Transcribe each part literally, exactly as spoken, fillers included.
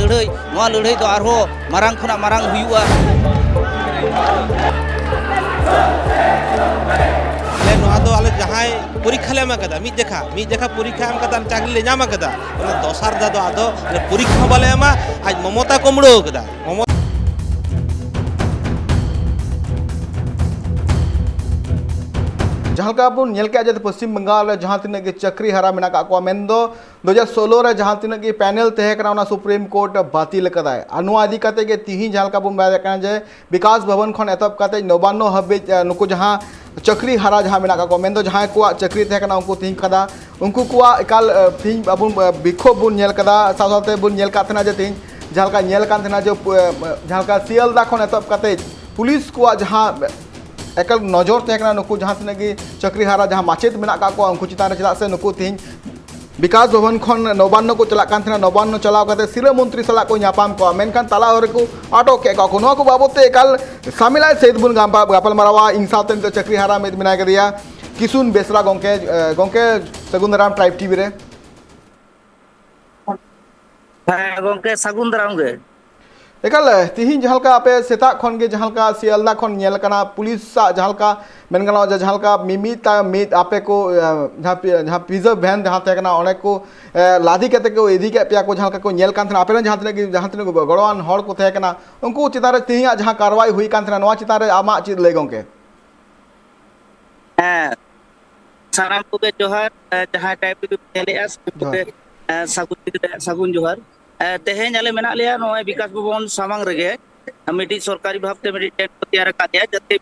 ᱞᱟᱹᱲᱦᱟᱹᱭ, ᱱᱚᱣᱟ ᱞᱟᱹᱲᱦᱟᱹᱭ ᱫᱚ ᱟᱨᱦᱚᱸ ᱢᱟᱨᱟᱝ ᱠᱷᱚᱱᱟᱜ ᱢᱟᱨᱟᱝ ᱦᱩᱭᱩᱜᱼᱟ᱾ ᱟᱞᱮ ᱱᱚᱣᱟ ᱫᱚ ᱟᱞᱮ ᱡᱟᱦᱟᱸᱭ ᱯᱚᱨᱤᱠᱠᱷᱟ ᱞᱮ ᱮᱢ ᱟᱠᱟᱫᱟ, ᱢᱤᱫ ᱡᱮᱠᱷᱟ, ᱢᱤᱫ ᱡᱮᱠᱷᱟ ᱯᱚᱨᱤᱠᱠᱷᱟ ᱮᱢ ᱠᱟᱛᱮ ᱟᱞᱮ ᱪᱟᱹᱠᱨᱤ ᱞᱮ ᱧᱟᱢ ᱟᱠᱟᱫᱟ, ᱚᱱᱟ ᱫᱚᱥᱟᱨ ᱫᱷᱟᱣ ᱫᱚ ᱟᱫᱚ ᱯᱚᱨᱤᱠᱠᱷᱟ ᱦᱚᱸ ᱵᱟᱞᱮ ᱮᱢᱟ᱾ ᱟᱡ ᱢᱚᱢᱚᱛᱟ ᱠᱩᱢᱲᱟᱹᱣ ᱟᱠᱟᱫᱟ᱾ ᱢᱚᱢᱚ- ᱡᱟᱦᱟᱸ ᱞᱮᱠᱟ ᱵᱚᱱ ᱧᱮᱞ ᱠᱮᱫᱟ ᱡᱮ ᱯᱚᱥᱪᱤᱢ ᱵᱟᱝᱜᱟᱞ ᱨᱮ ᱡᱟᱦᱟᱸ ᱛᱤᱱᱟᱹᱜ ᱜᱮ ᱪᱟᱹᱠᱨᱤ ᱦᱟᱨᱟ ᱢᱮᱱᱟᱜ ᱟᱠᱟᱫ ᱠᱚᱣᱟ, ᱢᱮᱱᱫᱚ ᱫᱩ ᱦᱟᱡᱟᱨ ᱥᱳᱞᱳ ᱨᱮ ᱡᱟᱦᱟᱸ ᱛᱤᱱᱟᱹᱜ ᱜᱮ ᱯᱮᱱᱮᱞ ᱛᱟᱦᱮᱸ ᱠᱟᱱᱟ, ᱚᱱᱟ ᱥᱩᱯᱨᱤᱢ ᱠᱳᱨᱴ ᱵᱟᱹᱛᱤᱞ ᱟᱠᱟᱫᱟᱭ᱾ ᱟᱨ ᱱᱚᱣᱟ ᱤᱫᱤ ᱠᱟᱛᱮ ᱜᱮ ᱛᱤᱦᱤᱧ ᱡᱟᱦᱟᱸ ᱞᱮᱠᱟ ᱵᱚᱱ ᱵᱟᱲᱟᱭ ᱫᱟᱲᱮᱭᱟᱜ ᱠᱟᱱᱟ ᱡᱮ ᱵᱤᱠᱟᱥ ᱵᱷᱚᱵᱚᱱ ᱠᱷᱚᱱ ᱮᱛᱚᱦᱚᱵ ᱠᱟᱛᱮ ᱱᱚᱵᱟᱱᱱᱚ ᱦᱟᱹᱵᱤᱡ, ᱮ, ᱱᱩᱠᱩ ᱡᱟᱦᱟᱸ ᱪᱟᱹᱠᱨᱤ ᱦᱟᱨᱟ ᱡᱟᱦᱟᱸ ᱢᱮᱱᱟᱜ ᱠᱟᱜ ᱠᱚᱣᱟ, ᱢᱮᱱᱫᱚ ᱡᱟᱦᱟᱸᱭ ᱠᱚᱣᱟᱜ ᱪᱟᱹᱠᱨᱤ ᱛᱟᱦᱮᱸ ᱠᱟᱱᱟ, ᱩᱱᱠᱩ ᱛᱤᱦᱤᱧ ᱠᱟᱫᱟ, ᱩᱱᱠᱩ ᱠᱚᱣᱟᱜ ᱮᱠᱟᱞ, ᱮ, ᱛᱤᱦᱤᱧ ᱟᱵᱚ, ᱮ, ᱵᱤᱠᱷᱳᱵ ᱵᱚᱱ ᱧᱮᱞ ᱠᱟᱫᱟ᱾ ᱥᱟᱶ ᱥᱟᱶᱛᱮ ᱵᱚᱱ ᱧᱮᱞ ᱠᱟᱫ ᱛᱟᱦᱮᱱᱟ ᱡᱮ ᱛᱤᱦᱤᱧ ᱡᱟᱦᱟᱸ ᱞᱮᱠᱟ ᱧᱮᱞ ᱠᱟᱱ ᱛᱟᱦᱮᱱᱟ ᱡᱮ, ᱮ, ᱡᱟᱦᱟᱸ ᱞᱮᱠᱟ ᱥᱤᱭᱟᱞᱫᱟ ᱠᱷᱚᱱ ᱮᱛᱚᱦᱚᱵ ᱠᱟᱛᱮ ᱯᱩᱞᱤᱥ ᱠᱚᱣᱟᱜ ᱡᱟᱦᱟᱸ ᱮᱠᱟᱞ ᱱᱚᱡᱚᱨ ᱛᱟᱦᱮᱸ ᱠᱟᱱᱟ ᱱᱩᱠᱩ ᱡᱟᱦᱟᱸ ᱛᱤᱱᱟᱹᱜ ᱜᱮ ᱪᱟᱹᱠᱨᱤ ᱦᱟᱨᱟ ᱡᱟᱦᱟᱸ ᱢᱟᱪᱮᱫ ᱢᱮᱱᱟᱜ ᱠᱟᱜ ᱠᱚᱣᱟ ᱩᱱᱠᱩ ᱪᱮᱛᱟᱱ ᱨᱮ, ᱪᱮᱫᱟᱜ ᱥᱮ ᱱᱩᱠᱩ ᱛᱤᱦᱤᱧ ᱵᱤᱠᱟᱥ ᱵᱷᱚᱵᱚᱱ ᱠᱷᱚᱱ ᱱᱚᱵᱟᱱᱱᱚ ᱠᱚ ᱪᱟᱞᱟᱜ ᱠᱟᱱ ᱛᱟᱦᱮᱱᱟ᱾ ᱱᱚᱵᱟᱱᱱᱚ ᱪᱟᱞᱟᱣ ᱠᱟᱛᱮ ᱥᱤᱨᱟᱹ ᱢᱚᱱᱛᱨᱤ ᱥᱟᱞᱟᱜ ᱠᱚ ᱧᱟᱯᱟᱢ ᱠᱚᱜᱼᱟ, ᱢᱮᱱᱠᱷᱟᱱ ᱛᱟᱞᱟ ᱦᱚᱨ ᱨᱮᱠᱚ ᱟᱴᱚᱠ ᱠᱮᱫ ᱠᱚᱣᱟ ᱠᱚ᱾ ᱱᱚᱣᱟ ᱠᱚ ᱵᱟᱵᱚᱫ ᱛᱮ ᱮᱠᱟᱞ ᱥᱟᱢᱤᱞᱟᱭ ᱥᱮᱫ ᱵᱚᱱ ᱜᱟᱯᱟ-, ᱜᱟᱯᱟᱞ ᱢᱟᱨᱟᱣᱟ᱾ ᱤᱧ ᱥᱟᱶᱛᱮ ᱱᱤᱛᱚᱜ ᱪᱟᱹᱠᱨᱤ ᱦᱟᱨᱟ ᱢᱤᱫ ᱢᱮᱱᱟᱭ ᱠᱟᱫᱮᱭᱟ, ᱠᱤᱥᱩᱱ ᱵᱮᱥᱨᱟ ᱜᱚᱝᱠᱮ᱾ ᱮ, ᱜᱚᱝᱠᱮ, ᱥᱟᱹᱜᱩᱱ ᱫᱟᱨᱟᱢ ᱴᱨᱟᱭᱤᱵᱽ ᱴᱤᱵᱷᱤ ᱨᱮ᱾ ᱦᱮᱸ ᱜᱚᱝᱠᱮ, ᱥᱟᱹᱜᱩᱱ ᱫᱟᱨᱟᱢ ᱜᱮ᱾ ᱮᱠᱟᱞ, ᱛᱤᱦᱤᱧ ᱡᱟᱦᱟᱸ ᱞᱮᱠᱟ ᱟᱯᱮ ᱥᱮᱛᱟᱜ ᱠᱷᱚᱱ ᱜᱮ ᱡᱟᱦᱟᱸ ᱞᱮᱠᱟ ᱥᱤᱭᱟᱞᱫᱟ ᱠᱷᱚᱱ ᱧᱮᱞ ᱠᱟᱱᱟ, ᱯᱩᱞᱤᱥ ᱥᱟᱜ ᱡᱟᱦᱟᱸ ᱞᱮᱠᱟ ᱢᱮᱱ ᱜᱟᱱᱚᱜᱼᱟ ᱡᱮ ᱡᱟᱦᱟᱸ ᱞᱮᱠᱟ ᱢᱤᱢᱤᱫ ᱛᱟᱭᱚᱢ ᱢᱤᱫ ᱟᱯᱮ ᱠᱚ, ᱮ, ᱡᱟᱦᱟᱸ ᱯᱤ-, ᱡᱟᱦᱟᱸ ᱯᱤᱡᱟᱹ ᱵᱷᱮᱱ ᱡᱟᱦᱟᱸ ᱛᱟᱦᱮᱸ ᱠᱟᱱᱟ, ᱚᱸᱰᱮ ᱠᱚ, ᱮ, ᱞᱟᱫᱮ ᱠᱟᱛᱮ ᱠᱚ ᱤᱫᱤ ᱠᱮᱫ ᱯᱮᱭᱟ ᱠᱚ, ᱡᱟᱦᱟᱸ ᱞᱮᱠᱟ ᱠᱚ ᱧᱮᱞ ᱠᱟᱱ ᱛᱟᱦᱮᱱᱟ, ᱟᱯᱮ ᱨᱮᱱ ᱡᱟᱦᱟᱸ ᱛᱤᱱᱟᱹᱜ ᱜᱮ, ᱡᱟᱦᱟᱸ ᱛᱤᱱᱟᱹᱜ ᱜᱮ ᱜᱚᱲᱚᱣᱟᱱ ᱦᱚᱲ ᱠᱚ ᱛᱟᱦᱮᱸ ᱠᱟᱱᱟ, ᱩᱱᱠᱩ ᱪᱮᱛᱟᱱ ᱨᱮ ᱛᱮᱦᱮᱧᱟᱜ ᱡᱟᱦᱟᱸ ᱠᱟᱨᱣᱟᱭ ᱦᱩᱭ ᱠᱟᱱ ᱛᱟᱦᱮᱱᱟ, ᱱᱚᱣᱟ ᱪᱮᱛᱟᱱ ᱨᱮ ᱟᱢᱟᱜ ᱪᱮᱫ ᱞᱟᱹᱭ ᱜᱚᱝᱠᱮ? ᱦᱮᱸ, ᱥᱟᱱᱟᱢ ᱠᱚᱜᱮ ᱡᱚᱦᱟᱨ᱾ ᱮ, ᱡᱟᱦᱟᱸᱭ ᱴᱟᱭᱤᱯ ᱨᱮᱵᱤᱱ ᱧᱮᱞᱮᱫᱼᱟ, ᱥᱟᱱᱟᱢ ᱡᱚᱦᱟᱨ᱾ ᱠᱚᱜᱮ, ᱮ, ᱥᱟᱹᱜᱩᱱ, ᱥᱟᱹᱜᱩᱱ ᱡᱚᱦᱟᱨ᱾ ᱮ, ᱛᱮᱦᱮᱧ ᱟᱞᱮ ᱢᱮᱱᱟᱜ ᱞᱮᱭᱟ ᱱᱚᱜᱼᱚᱭ ᱵᱤᱠᱟᱥ ᱵᱷᱚᱵᱚᱱ ᱥᱟᱢᱟᱝ ᱨᱮᱜᱮ᱾ ᱢᱤᱫᱴᱤᱡ ᱥᱚᱨᱠᱟᱨᱤ ᱵᱷᱟᱵᱽᱛᱮ ᱢᱤᱫᱴᱤᱡ ᱴᱮᱱᱴ ᱠᱚ ᱛᱮᱭᱟᱨ ᱟᱠᱟᱫ ᱞᱮᱭᱟ, ᱡᱟᱛᱮ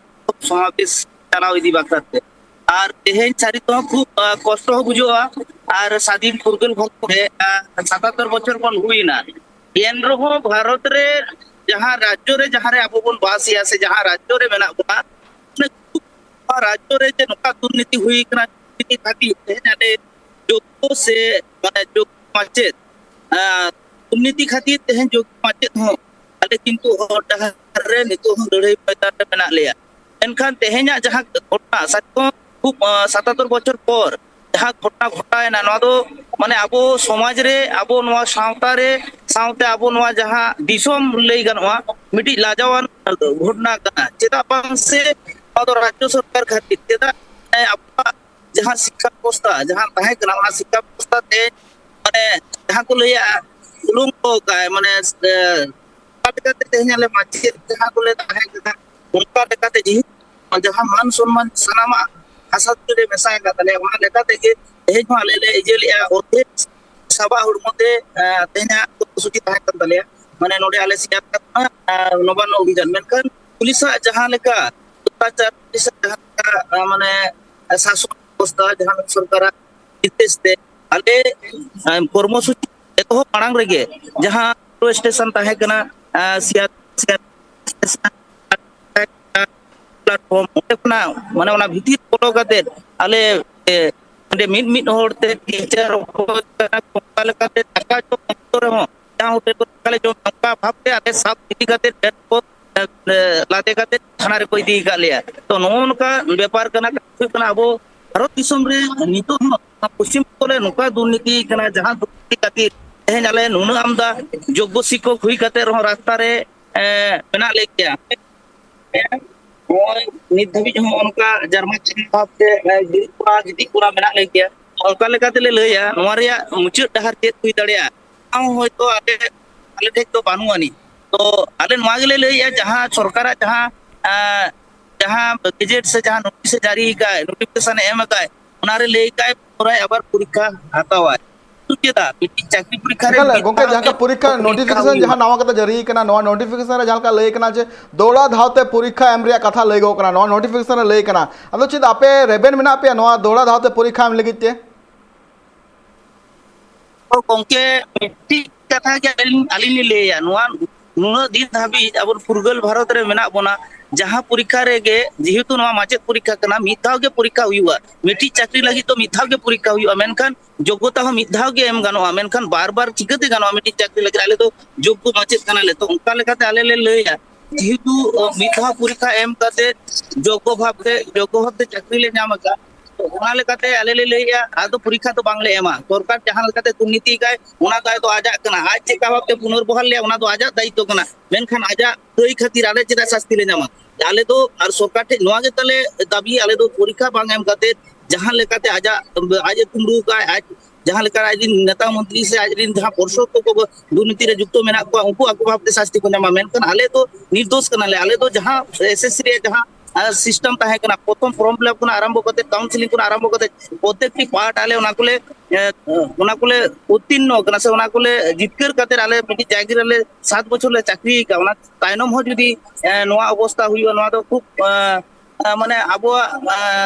ᱥᱚᱢᱟᱵᱮᱥ ᱪᱟᱞᱟᱣ ᱤᱫᱤ ᱵᱟᱠᱷᱨᱟ ᱛᱮ᱾ ᱟᱨ ᱛᱮᱦᱮᱧ ᱥᱟᱹᱨᱤ ᱛᱮᱦᱚᱸ ᱠᱷᱩᱵ, ᱟ, ᱠᱚᱥᱴᱚ ᱦᱚᱸ ᱵᱩᱡᱷᱟᱹᱜᱼᱟ᱾ ᱟᱨ ᱥᱟᱫᱷᱤᱱ ᱯᱷᱩᱨᱜᱟᱹᱞ ᱵᱷᱟᱨᱚᱛ ᱨᱮ, ᱟ, ᱥᱟᱛᱟᱛᱛᱚᱨ ᱵᱚᱪᱷᱚᱨ ᱵᱚᱱ ᱦᱩᱭᱱᱟ, ᱮᱱ ᱨᱮᱦᱚᱸ ᱵᱷᱟᱨᱚᱛ ᱨᱮ ᱡᱟᱦᱟᱸ ᱨᱟᱡᱽᱡᱚ ᱨᱮ, ᱡᱟᱦᱟᱸ ᱨᱮ ᱟᱵᱚ ᱵᱚᱱ ᱵᱟᱥ ᱮᱜᱼᱟ ᱥᱮ ᱡᱟᱦᱟᱸ ᱨᱟᱡᱽᱡᱚ ᱨᱮ ᱢᱮᱱᱟᱜ ᱵᱚᱱᱟ, ᱱᱚᱣᱟ ᱨᱟᱡᱽᱡᱚ ᱨᱮ ᱡᱮ ᱱᱚᱝᱠᱟ ᱫᱩᱨᱱᱤᱛᱤ ᱦᱩᱭ ᱠᱟᱱᱟ, ᱱᱤᱛ ᱫᱷᱟᱹᱵᱤᱡ ᱛᱮᱦᱮᱧ ᱟᱞᱮ ᱡᱳᱜᱽᱜᱚ ᱥᱮ, ᱢᱟᱱᱮ, ᱡᱳᱜᱽᱜᱚ ᱢᱟᱪᱮᱫ, ᱟᱸ, ᱫᱩᱨᱱᱤᱛᱤ ᱠᱷᱟᱹᱛᱤᱨ ᱛᱮᱦᱮᱧ ᱡᱳᱜᱽᱜᱚ ᱢᱟᱪᱮᱫ ᱦᱚᱸ ᱟᱞᱮ ᱠᱤᱱᱛᱩ ᱦᱚᱨ ᱰᱟᱦᱟᱨ ᱨᱮ ᱱᱤᱛᱚᱜ ᱦᱚᱸ ᱞᱟᱹᱲᱦᱟᱹᱭ ᱢᱚᱭᱫᱟᱱ ᱨᱮ ᱢᱮᱱᱟᱜ ᱞᱮᱭᱟ᱾ ᱢᱮᱱᱠᱷᱟᱱ ᱛᱮᱦᱮᱧᱟᱜ ᱡᱟᱦᱟᱸ ᱜᱷᱚᱴᱚᱱᱟ, ᱥᱟᱹᱨᱤ ᱠᱚ ᱠᱷᱩᱵ, ᱟᱸ, ᱥᱟᱛᱟᱛᱛᱚᱨ ᱵᱚᱪᱷᱚᱨ ᱯᱚᱨ ᱡᱟᱦᱟᱸ ᱜᱷᱚᱴᱚᱱᱟ ᱜᱷᱚᱴᱟᱣᱮᱱᱟ, ᱱᱚᱣᱟ ᱫᱚ ᱢᱟᱱᱮ ᱟᱵᱚ ᱥᱚᱢᱟᱡᱽ ᱨᱮ, ᱟᱵᱚ ᱱᱚᱣᱟ ᱥᱟᱶᱛᱟ ᱨᱮ, ᱥᱟᱶᱛᱮ ᱟᱵᱚ ᱱᱚᱣᱟ ᱡᱟᱦᱟᱸ ᱫᱤᱥᱚᱢ ᱞᱟᱹᱭ ᱜᱟᱱᱚᱜᱼᱟ, ᱢᱤᱫᱴᱤᱡ ᱞᱟᱡᱟᱣᱟᱱ ᱜᱷᱚᱴᱚᱱᱟ ᱠᱟᱱᱟ᱾ ᱪᱮᱫᱟᱜ ᱵᱟᱝ ᱥᱮ ᱱᱚᱣᱟ ᱫᱚ ᱨᱟᱡᱽᱡᱚ ᱥᱚᱨᱠᱟᱨ ᱠᱷᱟᱹᱛᱤᱨ, ᱪᱮᱫᱟᱜ ᱟᱵᱚᱣᱟᱜ ᱡᱟᱦᱟᱸ ᱥᱤᱠᱠᱷᱟ ᱵᱮᱵᱚᱥᱛᱷᱟ ᱡᱟᱦᱟᱸ ᱛᱟᱦᱮᱸ ᱠᱟᱱᱟ, ᱚᱱᱟ ᱥᱤᱠᱠᱷᱟ ᱵᱮᱵᱚᱥᱛᱷᱟ ᱛᱮ ᱢᱟᱱᱮ ᱡᱟᱦᱟᱸ ᱠᱚ ᱞᱟᱹᱭᱟ ᱵᱩᱞᱩᱝ ᱠᱚ ᱠᱟᱭ, ᱢᱟᱱᱮ ᱚᱱᱠᱟ ᱞᱮᱠᱟᱛᱮ ᱛᱮᱦᱮᱧ ᱟᱞᱮ ᱢᱟᱪᱮᱫ ᱡᱟᱦᱟᱸ ᱠᱚᱞᱮ ᱛᱟᱦᱮᱸ ᱠᱟᱱᱟ, ᱚᱱᱠᱟ ᱞᱮᱠᱟᱛᱮ ᱡᱤᱣᱤ ᱡᱟᱦᱟᱸ ᱢᱟᱱ ᱥᱚᱱᱢᱟᱱ ᱥᱟᱱᱟᱢᱟᱜ ᱦᱟᱥᱟ ᱫᱷᱩᱲᱤ ᱨᱮ ᱢᱮᱥᱟ ᱟᱠᱟᱫ ᱛᱟᱞᱮᱭᱟ, ᱚᱱᱟ ᱞᱮᱠᱟ ᱛᱮᱜᱮ ᱛᱮᱦᱮᱧ ᱦᱚᱸ ᱟᱞᱮ ᱞᱮ ᱤᱭᱟᱹ ᱞᱮᱜᱼᱟ, ᱚᱨᱫᱷᱮᱠ ᱥᱟᱵᱟᱜ ᱦᱚᱲᱢᱚ ᱛᱮ ᱛᱮᱦᱮᱧᱟᱜ ᱠᱚᱨᱢᱚᱥᱩᱪᱤ ᱛᱟᱦᱮᱸ ᱠᱟᱱ ᱛᱟᱞᱮᱭᱟ᱾ ᱢᱟᱱᱮ ᱱᱚᱰᱮ ᱟᱞᱮ ᱥᱮᱭᱟᱨ ᱠᱟᱜ ᱠᱟᱱᱟ ᱱᱚᱵᱟᱱᱱᱚ ᱚᱵᱷᱤᱡᱟᱱ, ᱢᱮᱱᱠᱷᱟᱱ ᱯᱩᱞᱤᱥᱟᱜ ᱡᱟᱦᱟᱸ ᱞᱮᱠᱟ ᱚᱛᱛᱟᱪᱟᱨ, ᱯᱩᱞᱤᱥᱟᱜ ᱡᱟᱦᱟᱸ ᱞᱮᱠᱟ ᱢᱟᱱᱮ ᱥᱟᱥᱚᱱ ᱵᱮᱵᱚᱥᱛᱷᱟ, ᱡᱟᱦᱟᱸ ᱥᱚᱨᱠᱟᱨᱟᱜ ᱱᱤᱨᱫᱮᱥ ᱛᱮ ᱟᱞᱮ ᱠᱚᱨᱢᱚᱥᱩᱪᱤ ᱮᱛᱚᱦᱚᱵ ᱢᱟᱲᱟᱝ ᱨᱮᱜᱮ ᱡᱟᱦᱟᱸ ᱨᱮᱞᱣᱮ ᱥᱴᱮᱥᱚᱱ ᱛᱟᱦᱮᱸ ᱠᱟᱱᱟ, ᱥᱤᱭᱟᱨ ᱯᱞᱟᱴᱯᱷᱚᱨᱢ, ᱚᱸᱰᱮ ᱠᱷᱚᱱᱟᱜ ᱢᱟᱱᱮ ᱚᱱᱟ ᱵᱷᱤᱛᱤᱨ ᱵᱚᱞᱚ ᱠᱟᱛᱮ ᱟᱞᱮ ᱚᱸᱰᱮ ᱢᱤᱫ ᱢᱤᱫ ᱦᱚᱲ ᱛᱮ ᱴᱤᱪᱟᱨ ᱚᱠᱚᱭ ᱠᱟᱱᱟ ᱠᱚ, ᱚᱱᱠᱟ ᱞᱮᱠᱟᱛᱮ ᱫᱟᱠᱟ ᱡᱚᱢ ᱚᱠᱛᱚ ᱨᱮᱦᱚᱸ ᱡᱟᱦᱟᱸ ᱦᱳᱴᱮᱞ ᱠᱚᱨᱮ ᱫᱟᱠᱟ ᱞᱮ ᱡᱚᱢ, ᱚᱱᱠᱟ ᱵᱷᱟᱵᱽ ᱛᱮ ᱟᱞᱮ ᱥᱟᱵ ᱤᱫᱤ ᱠᱟᱛᱮ ᱵᱮᱜᱽ ᱠᱚ ᱞᱟᱫᱮ ᱠᱟᱛᱮ ᱛᱷᱟᱱᱟ ᱨᱮᱠᱚ ᱤᱫᱤ ᱟᱠᱟᱫ ᱞᱮᱭᱟ᱾ ᱛᱚ ᱱᱚᱜᱼᱚ ᱱᱚᱝᱠᱟ ᱵᱮᱯᱟᱨ ᱠᱟᱱᱟ᱾ ᱠᱟᱛᱷᱟ ᱦᱩᱭᱩᱜ ᱠᱟᱱᱟ, ᱟᱵᱚ ᱵᱷᱟᱨᱚᱛ ᱫᱤᱥᱚᱢ ᱨᱮ ᱱᱤᱛᱚᱜ ᱦᱚᱸ ᱯᱚᱥᱪᱤᱢ ᱵᱚᱝᱜᱚ ᱨᱮ ᱱᱚᱝᱠᱟ ᱫᱩᱨᱱᱤᱛᱤ ᱠᱟᱱᱟ, ᱡᱟᱦᱟᱸ ᱫᱩᱨᱱᱤᱛᱤ ᱠᱷᱟᱹᱛᱤᱨ ᱛᱮᱦᱮᱧ ᱟᱞᱮ ᱱᱩᱱᱟᱹᱜ ᱟᱢᱫᱟ ᱡᱳᱜᱽᱜᱚ ᱥᱤᱠᱠᱷᱚᱠ ᱦᱩᱭ ᱠᱟᱛᱮ ᱨᱮᱦᱚᱸ ᱨᱟᱥᱛᱟ ᱨᱮ ᱮ, ᱢᱮᱱᱟᱜ ᱞᱮ ᱜᱮᱭᱟ᱾ ᱱᱚᱜᱼᱚᱭ ᱱᱤᱛ ᱫᱷᱟᱹᱵᱤᱡ ᱦᱚᱸ ᱚᱱᱠᱟ ᱡᱟᱨᱢᱟ ᱪᱟᱨᱢᱟ ᱵᱷᱟᱵᱽ ᱛᱮ, ᱮ, ᱜᱤᱛᱤᱡ ᱠᱚᱲᱟ, ᱜᱤᱛᱤᱡ ᱠᱚᱲᱟ ᱢᱮᱱᱟᱜ ᱞᱮ ᱜᱮᱭᱟ᱾ ᱚᱱᱠᱟ ᱞᱮᱠᱟ ᱛᱮᱞᱮ ᱞᱟᱹᱭᱟ, ᱱᱚᱣᱟ ᱨᱮᱭᱟᱜ ᱢᱩᱪᱟᱹᱫ ᱰᱟᱦᱟᱨ ᱪᱮᱫ ᱦᱩᱭ ᱫᱟᱲᱮᱭᱟᱜᱼᱟ, ᱚᱱᱟ ᱦᱚᱸ ᱦᱚᱭᱛᱳ ᱟᱞᱮ, ᱟᱞᱮ ᱴᱷᱮᱡ ᱫᱚ ᱵᱟᱹᱱᱩᱜ ᱟᱹᱱᱤᱡ᱾ ᱛᱚ ᱟᱞᱮ ᱱᱚᱣᱟ ᱜᱮᱞᱮ ᱞᱟᱹᱭᱮᱜᱼᱟ, ᱡᱟᱦᱟᱸ ᱥᱚᱨᱠᱟᱨᱟᱜ ᱡᱟᱦᱟᱸ, ᱮ, ᱡᱟᱦᱟᱸ ᱜᱮᱡᱮᱴ ᱥᱮ ᱡᱟᱦᱟᱸ ᱱᱳᱴᱤᱥ ᱮ ᱡᱟᱹᱨᱤ ᱟᱠᱟᱫ, ᱱᱳᱴᱤᱯᱷᱤᱠᱮᱥᱚᱱ ᱮ ᱮᱢ ᱟᱠᱟᱫ, ᱚᱱᱟ ᱨᱮ ᱞᱟᱹᱭ ᱟᱠᱟᱫ ᱯᱩᱱᱚᱨᱟᱭ ᱟᱵᱟᱨ ᱯᱚᱨᱤᱠᱠᱷᱟ ᱦᱟᱛᱟᱣᱟᱭ᱾ ᱪᱮᱫᱟᱜ ᱢᱤᱫᱴᱤᱡ ᱪᱟᱹᱠᱨᱤ ᱯᱚᱨᱤᱠᱠᱷᱟ ᱨᱮ ᱮᱠᱟᱞ ᱢᱤᱫ ᱜᱚᱝᱠᱮ, ᱫᱷᱟᱣ ᱡᱟᱦᱟᱸ ᱜᱮ ᱞᱮᱠᱟ ᱯᱚᱨᱤᱠᱠᱷᱟ ᱯᱚᱨᱤᱠᱠᱷᱟ ᱱᱳᱴᱤᱯᱷᱤᱠᱮᱥᱚᱱ ᱦᱩᱭᱩᱜᱼᱟ᱾ ᱡᱟᱦᱟᱸ ᱱᱟᱣᱟ ᱠᱟᱛᱮ ᱡᱟᱹᱨᱤ ᱠᱟᱱᱟ, ᱱᱚᱣᱟ ᱱᱳᱴᱤᱯᱷᱤᱠᱮᱥᱚᱱ ᱨᱮ ᱡᱟᱦᱟᱸ ᱞᱮᱠᱟ ᱞᱟᱹᱭ ᱠᱟᱱᱟ ᱡᱮ ᱫᱚᱦᱲᱟ ᱫᱷᱟᱣ ᱛᱮ ᱯᱚᱨᱤᱠᱠᱷᱟ ᱮᱢ ᱨᱮᱭᱟᱜ ᱠᱟᱛᱷᱟ ᱞᱟᱹᱭ ᱜᱚᱜ ᱠᱟᱱᱟ, ᱱᱚᱣᱟ ᱱᱳᱴᱤᱯᱷᱤᱠᱮᱥᱚᱱ ᱨᱮ ᱞᱟᱹᱭ ᱠᱟᱱᱟ᱾ ᱟᱫᱚ ᱪᱮᱫ ᱟᱯᱮ ᱨᱮᱵᱮᱱ ᱢᱮᱱᱟᱜ ᱯᱮᱭᱟ ᱱᱚᱣᱟ ᱫᱚᱦᱲᱟ ᱫᱷᱟᱣ ᱛᱮ ᱯᱚᱨᱤᱠᱠᱷᱟ ᱮᱢ ᱞᱟᱹᱜᱤᱫ ᱛᱮ? ᱛᱚ ᱜᱚᱝᱠᱮ, ᱢᱤᱫᱴᱤᱡ ᱠᱟᱛᱷᱟ ᱜᱮ ᱟᱹᱞᱤᱧ, ᱟᱹᱞᱤᱧ ᱞᱤᱧ ᱞᱟᱹᱭᱟ, ᱱᱚᱣᱟ ᱱᱩᱱᱟᱹᱜ ᱫᱤᱱ ᱫᱷᱟᱹᱵᱤᱡ ᱟᱵᱚ ᱯᱷᱩᱨᱜᱟᱹᱞ ᱵᱷᱟᱨᱚᱛ ᱨᱮ ᱢᱮᱱᱟᱜ ᱵᱚᱱᱟ, ᱡᱟᱦᱟᱸ ᱯᱚᱨᱤᱠᱠᱷᱟ ᱨᱮᱜᱮ, ᱡᱮᱦᱮᱛᱩ ᱱᱚᱣᱟ ᱢᱟᱪᱮᱫ ᱯᱚᱨᱤᱠᱠᱷᱟ ᱠᱟᱱᱟ, ᱢᱤᱫ ᱫᱷᱟᱣ ᱜᱮ ᱯᱚᱨᱤᱠᱠᱷᱟ ᱦᱩᱭᱩᱜᱼᱟ, ᱢᱤᱫᱴᱤᱡ ᱪᱟᱹᱠᱨᱤ ᱞᱟᱹᱜᱤᱫ ᱫᱚ ᱢᱤᱫ ᱫᱷᱟᱣ ᱜᱮ ᱯᱚᱨᱤᱠᱠᱷᱟ ᱦᱩᱭᱩᱜᱼᱟ, ᱢᱮᱱᱠᱷᱟᱱ ᱡᱳᱜᱽᱜᱚᱛᱟ ᱦᱚᱸ ᱢᱤᱫ ᱫᱷᱟᱣ ᱜᱮ ᱮᱢ ᱜᱟᱱᱚᱜᱼᱟ, ᱢᱮᱱᱠᱷᱟᱱ ᱵᱟᱨ ᱵᱟᱨ ᱪᱤᱠᱟᱹᱛᱮ ᱜᱟᱱᱚᱜᱼᱟ ᱢᱤᱫᱴᱤᱡ ᱪᱟᱹᱠᱨᱤ ᱞᱟᱹᱜᱤᱫ? ᱟᱞᱮ ᱫᱚ ᱡᱳᱜᱽᱜᱚ ᱢᱟᱪᱮᱫ ᱠᱟᱱᱟᱞᱮ, ᱛᱚ ᱚᱱᱠᱟ ᱞᱮᱠᱟᱛᱮ ᱟᱞᱮ ᱞᱮ ᱞᱟᱹᱭᱟ, ᱡᱮᱦᱮᱛᱩ, ᱚ, ᱢᱤᱫ ᱫᱷᱟᱣ ᱯᱚᱨᱤᱠᱠᱷᱟ ᱮᱢ ᱠᱟᱛᱮ ᱡᱳᱜᱽᱜᱚ ᱵᱷᱟᱵᱽᱛᱮ, ᱡᱳᱜᱽᱜᱚ ᱵᱷᱟᱵᱽᱛᱮ ᱪᱟᱹᱠᱨᱤ ᱞᱮ ᱧᱟᱢ ᱟᱠᱟᱫ, ᱛᱚ ᱚᱱᱟ ᱞᱮᱠᱟᱛᱮ ᱟᱞᱮ ᱞᱮ ᱞᱟᱹᱭᱮᱜᱼᱟ, ᱟᱫᱚ ᱯᱚᱨᱤᱠᱠᱷᱟ ᱫᱚ ᱵᱟᱝᱞᱮ ᱮᱢᱟ᱾ ᱥᱚᱨᱠᱟᱨ ᱡᱟᱦᱟᱸ ᱞᱮᱠᱟᱛᱮ ᱫᱩᱨᱱᱤᱛᱤ ᱠᱟᱭ, ᱚᱱᱟ ᱫᱚ ᱟᱡᱟᱜ ᱠᱟᱱᱟ᱾ ᱟᱡ ᱪᱮᱫ ᱞᱮᱠᱟ ᱵᱷᱟᱵᱛᱮ ᱯᱩᱱᱚᱨᱵᱚᱦᱟᱞ ᱞᱮᱭᱟ, ᱚᱱᱟ ᱫᱚ ᱟᱡᱟᱜ ᱫᱟᱭᱤᱛᱛᱚ ᱠᱟᱱᱟ᱾ ᱢᱮᱱᱠᱷᱟᱱ ᱟᱡᱟᱜ ᱫᱟᱹᱭ ᱠᱷᱟᱹᱛᱤᱨ ᱟᱞᱮ ᱪᱮᱫᱟᱜ ᱥᱟᱥᱛᱤ ᱞᱮ ᱧᱟᱢᱟ? ᱟᱞᱮ ᱫᱚ ᱟᱨ ᱥᱚᱨᱠᱟᱨ ᱴᱷᱮᱱ ᱱᱚᱣᱟ ᱜᱮ ᱛᱟᱞᱮ ᱫᱟᱵᱤ, ᱟᱞᱮ ᱫᱚ ᱯᱚᱨᱤᱠᱠᱷᱟ ᱵᱟᱝ ᱮᱢ ᱠᱟᱛᱮ ᱡᱟᱦᱟᱸ ᱞᱮᱠᱟᱛᱮ ᱟᱡᱟᱜ, ᱟᱡ ᱮ ᱠᱩᱢᱵᱽᱲᱩ ᱟᱠᱟᱫ, ᱟᱡ ᱡᱟᱦᱟᱸ ᱞᱮᱠᱟ ᱟᱡ ᱨᱮᱱ ᱱᱮᱛᱟ ᱢᱚᱱᱛᱨᱤ ᱥᱮ ᱟᱡ ᱨᱮᱱ ᱡᱟᱦᱟᱸ ᱯᱟᱨᱥᱮᱫ ᱠᱚ ᱫᱩᱨᱱᱤᱛᱤ ᱨᱮ ᱡᱩᱠᱛᱚ ᱢᱮᱱᱟᱜ ᱠᱚᱣᱟ, ᱩᱱᱠᱩ ᱟᱠᱚ ᱵᱷᱟᱵᱛᱮ ᱥᱟᱥᱛᱤ ᱠᱚ ᱧᱟᱢᱟ᱾ ᱢᱮᱱᱠᱷᱟᱱ ᱟᱞᱮ ᱫᱚ ᱱᱤᱨᱫᱳᱥ ᱠᱟᱱᱟᱞᱮ᱾ ᱟᱞᱮ ᱫᱚ ᱡᱟᱦᱟᱸ ᱮᱥᱮᱥᱥᱤ ᱨᱮᱭᱟᱜ ᱡᱟᱦᱟᱸ ᱥᱤᱥᱴᱮᱢ ᱛᱟᱦᱮᱸ ᱠᱟᱱᱟ, ᱯᱨᱚᱛᱷᱚᱢ ᱯᱷᱚᱨᱢ ᱯᱷᱤᱞᱟᱯ ᱠᱷᱚᱱᱟᱜ ᱟᱨᱟᱢᱵᱷᱚ ᱠᱟᱛᱮ, ᱠᱟᱣᱩᱱᱥᱤᱞᱤᱝ ᱠᱷᱚᱱᱟᱜ ᱟᱨᱟᱢᱵᱷᱚ ᱠᱟᱛᱮ, ᱯᱨᱚᱛᱮᱠᱴᱤ ᱯᱟᱨᱴ ᱟᱞᱮ ᱚᱱᱟ ᱠᱚᱞᱮ, ᱮ, ᱚᱱᱟ ᱠᱚᱞᱮ ᱩᱛᱛᱤᱨᱱᱚ ᱠᱟᱱᱟ ᱥᱮ ᱚᱱᱟ ᱠᱚᱞᱮ ᱡᱤᱛᱠᱟᱹᱨ ᱠᱟᱛᱮ ᱟᱞᱮ ᱢᱤᱫᱴᱤᱡ ᱡᱟᱭᱜᱟ ᱨᱮᱞᱮ ᱥᱟᱛ ᱵᱚᱪᱷᱚᱨ ᱞᱮ ᱪᱟᱹᱠᱨᱤ ᱟᱠᱟᱫ᱾ ᱚᱱᱟ ᱛᱟᱭᱱᱚᱢ ᱦᱚᱸ ᱡᱩᱫᱤ, ᱮ, ᱱᱚᱣᱟ ᱚᱵᱚᱥᱛᱟ ᱦᱩᱭᱩᱜᱼᱟ, ᱱᱚᱣᱟ ᱫᱚ ᱠᱷᱩᱵ, ᱮ, ᱮ, ᱢᱟᱱᱮ ᱟᱵᱚᱣᱟᱜ, ᱮ,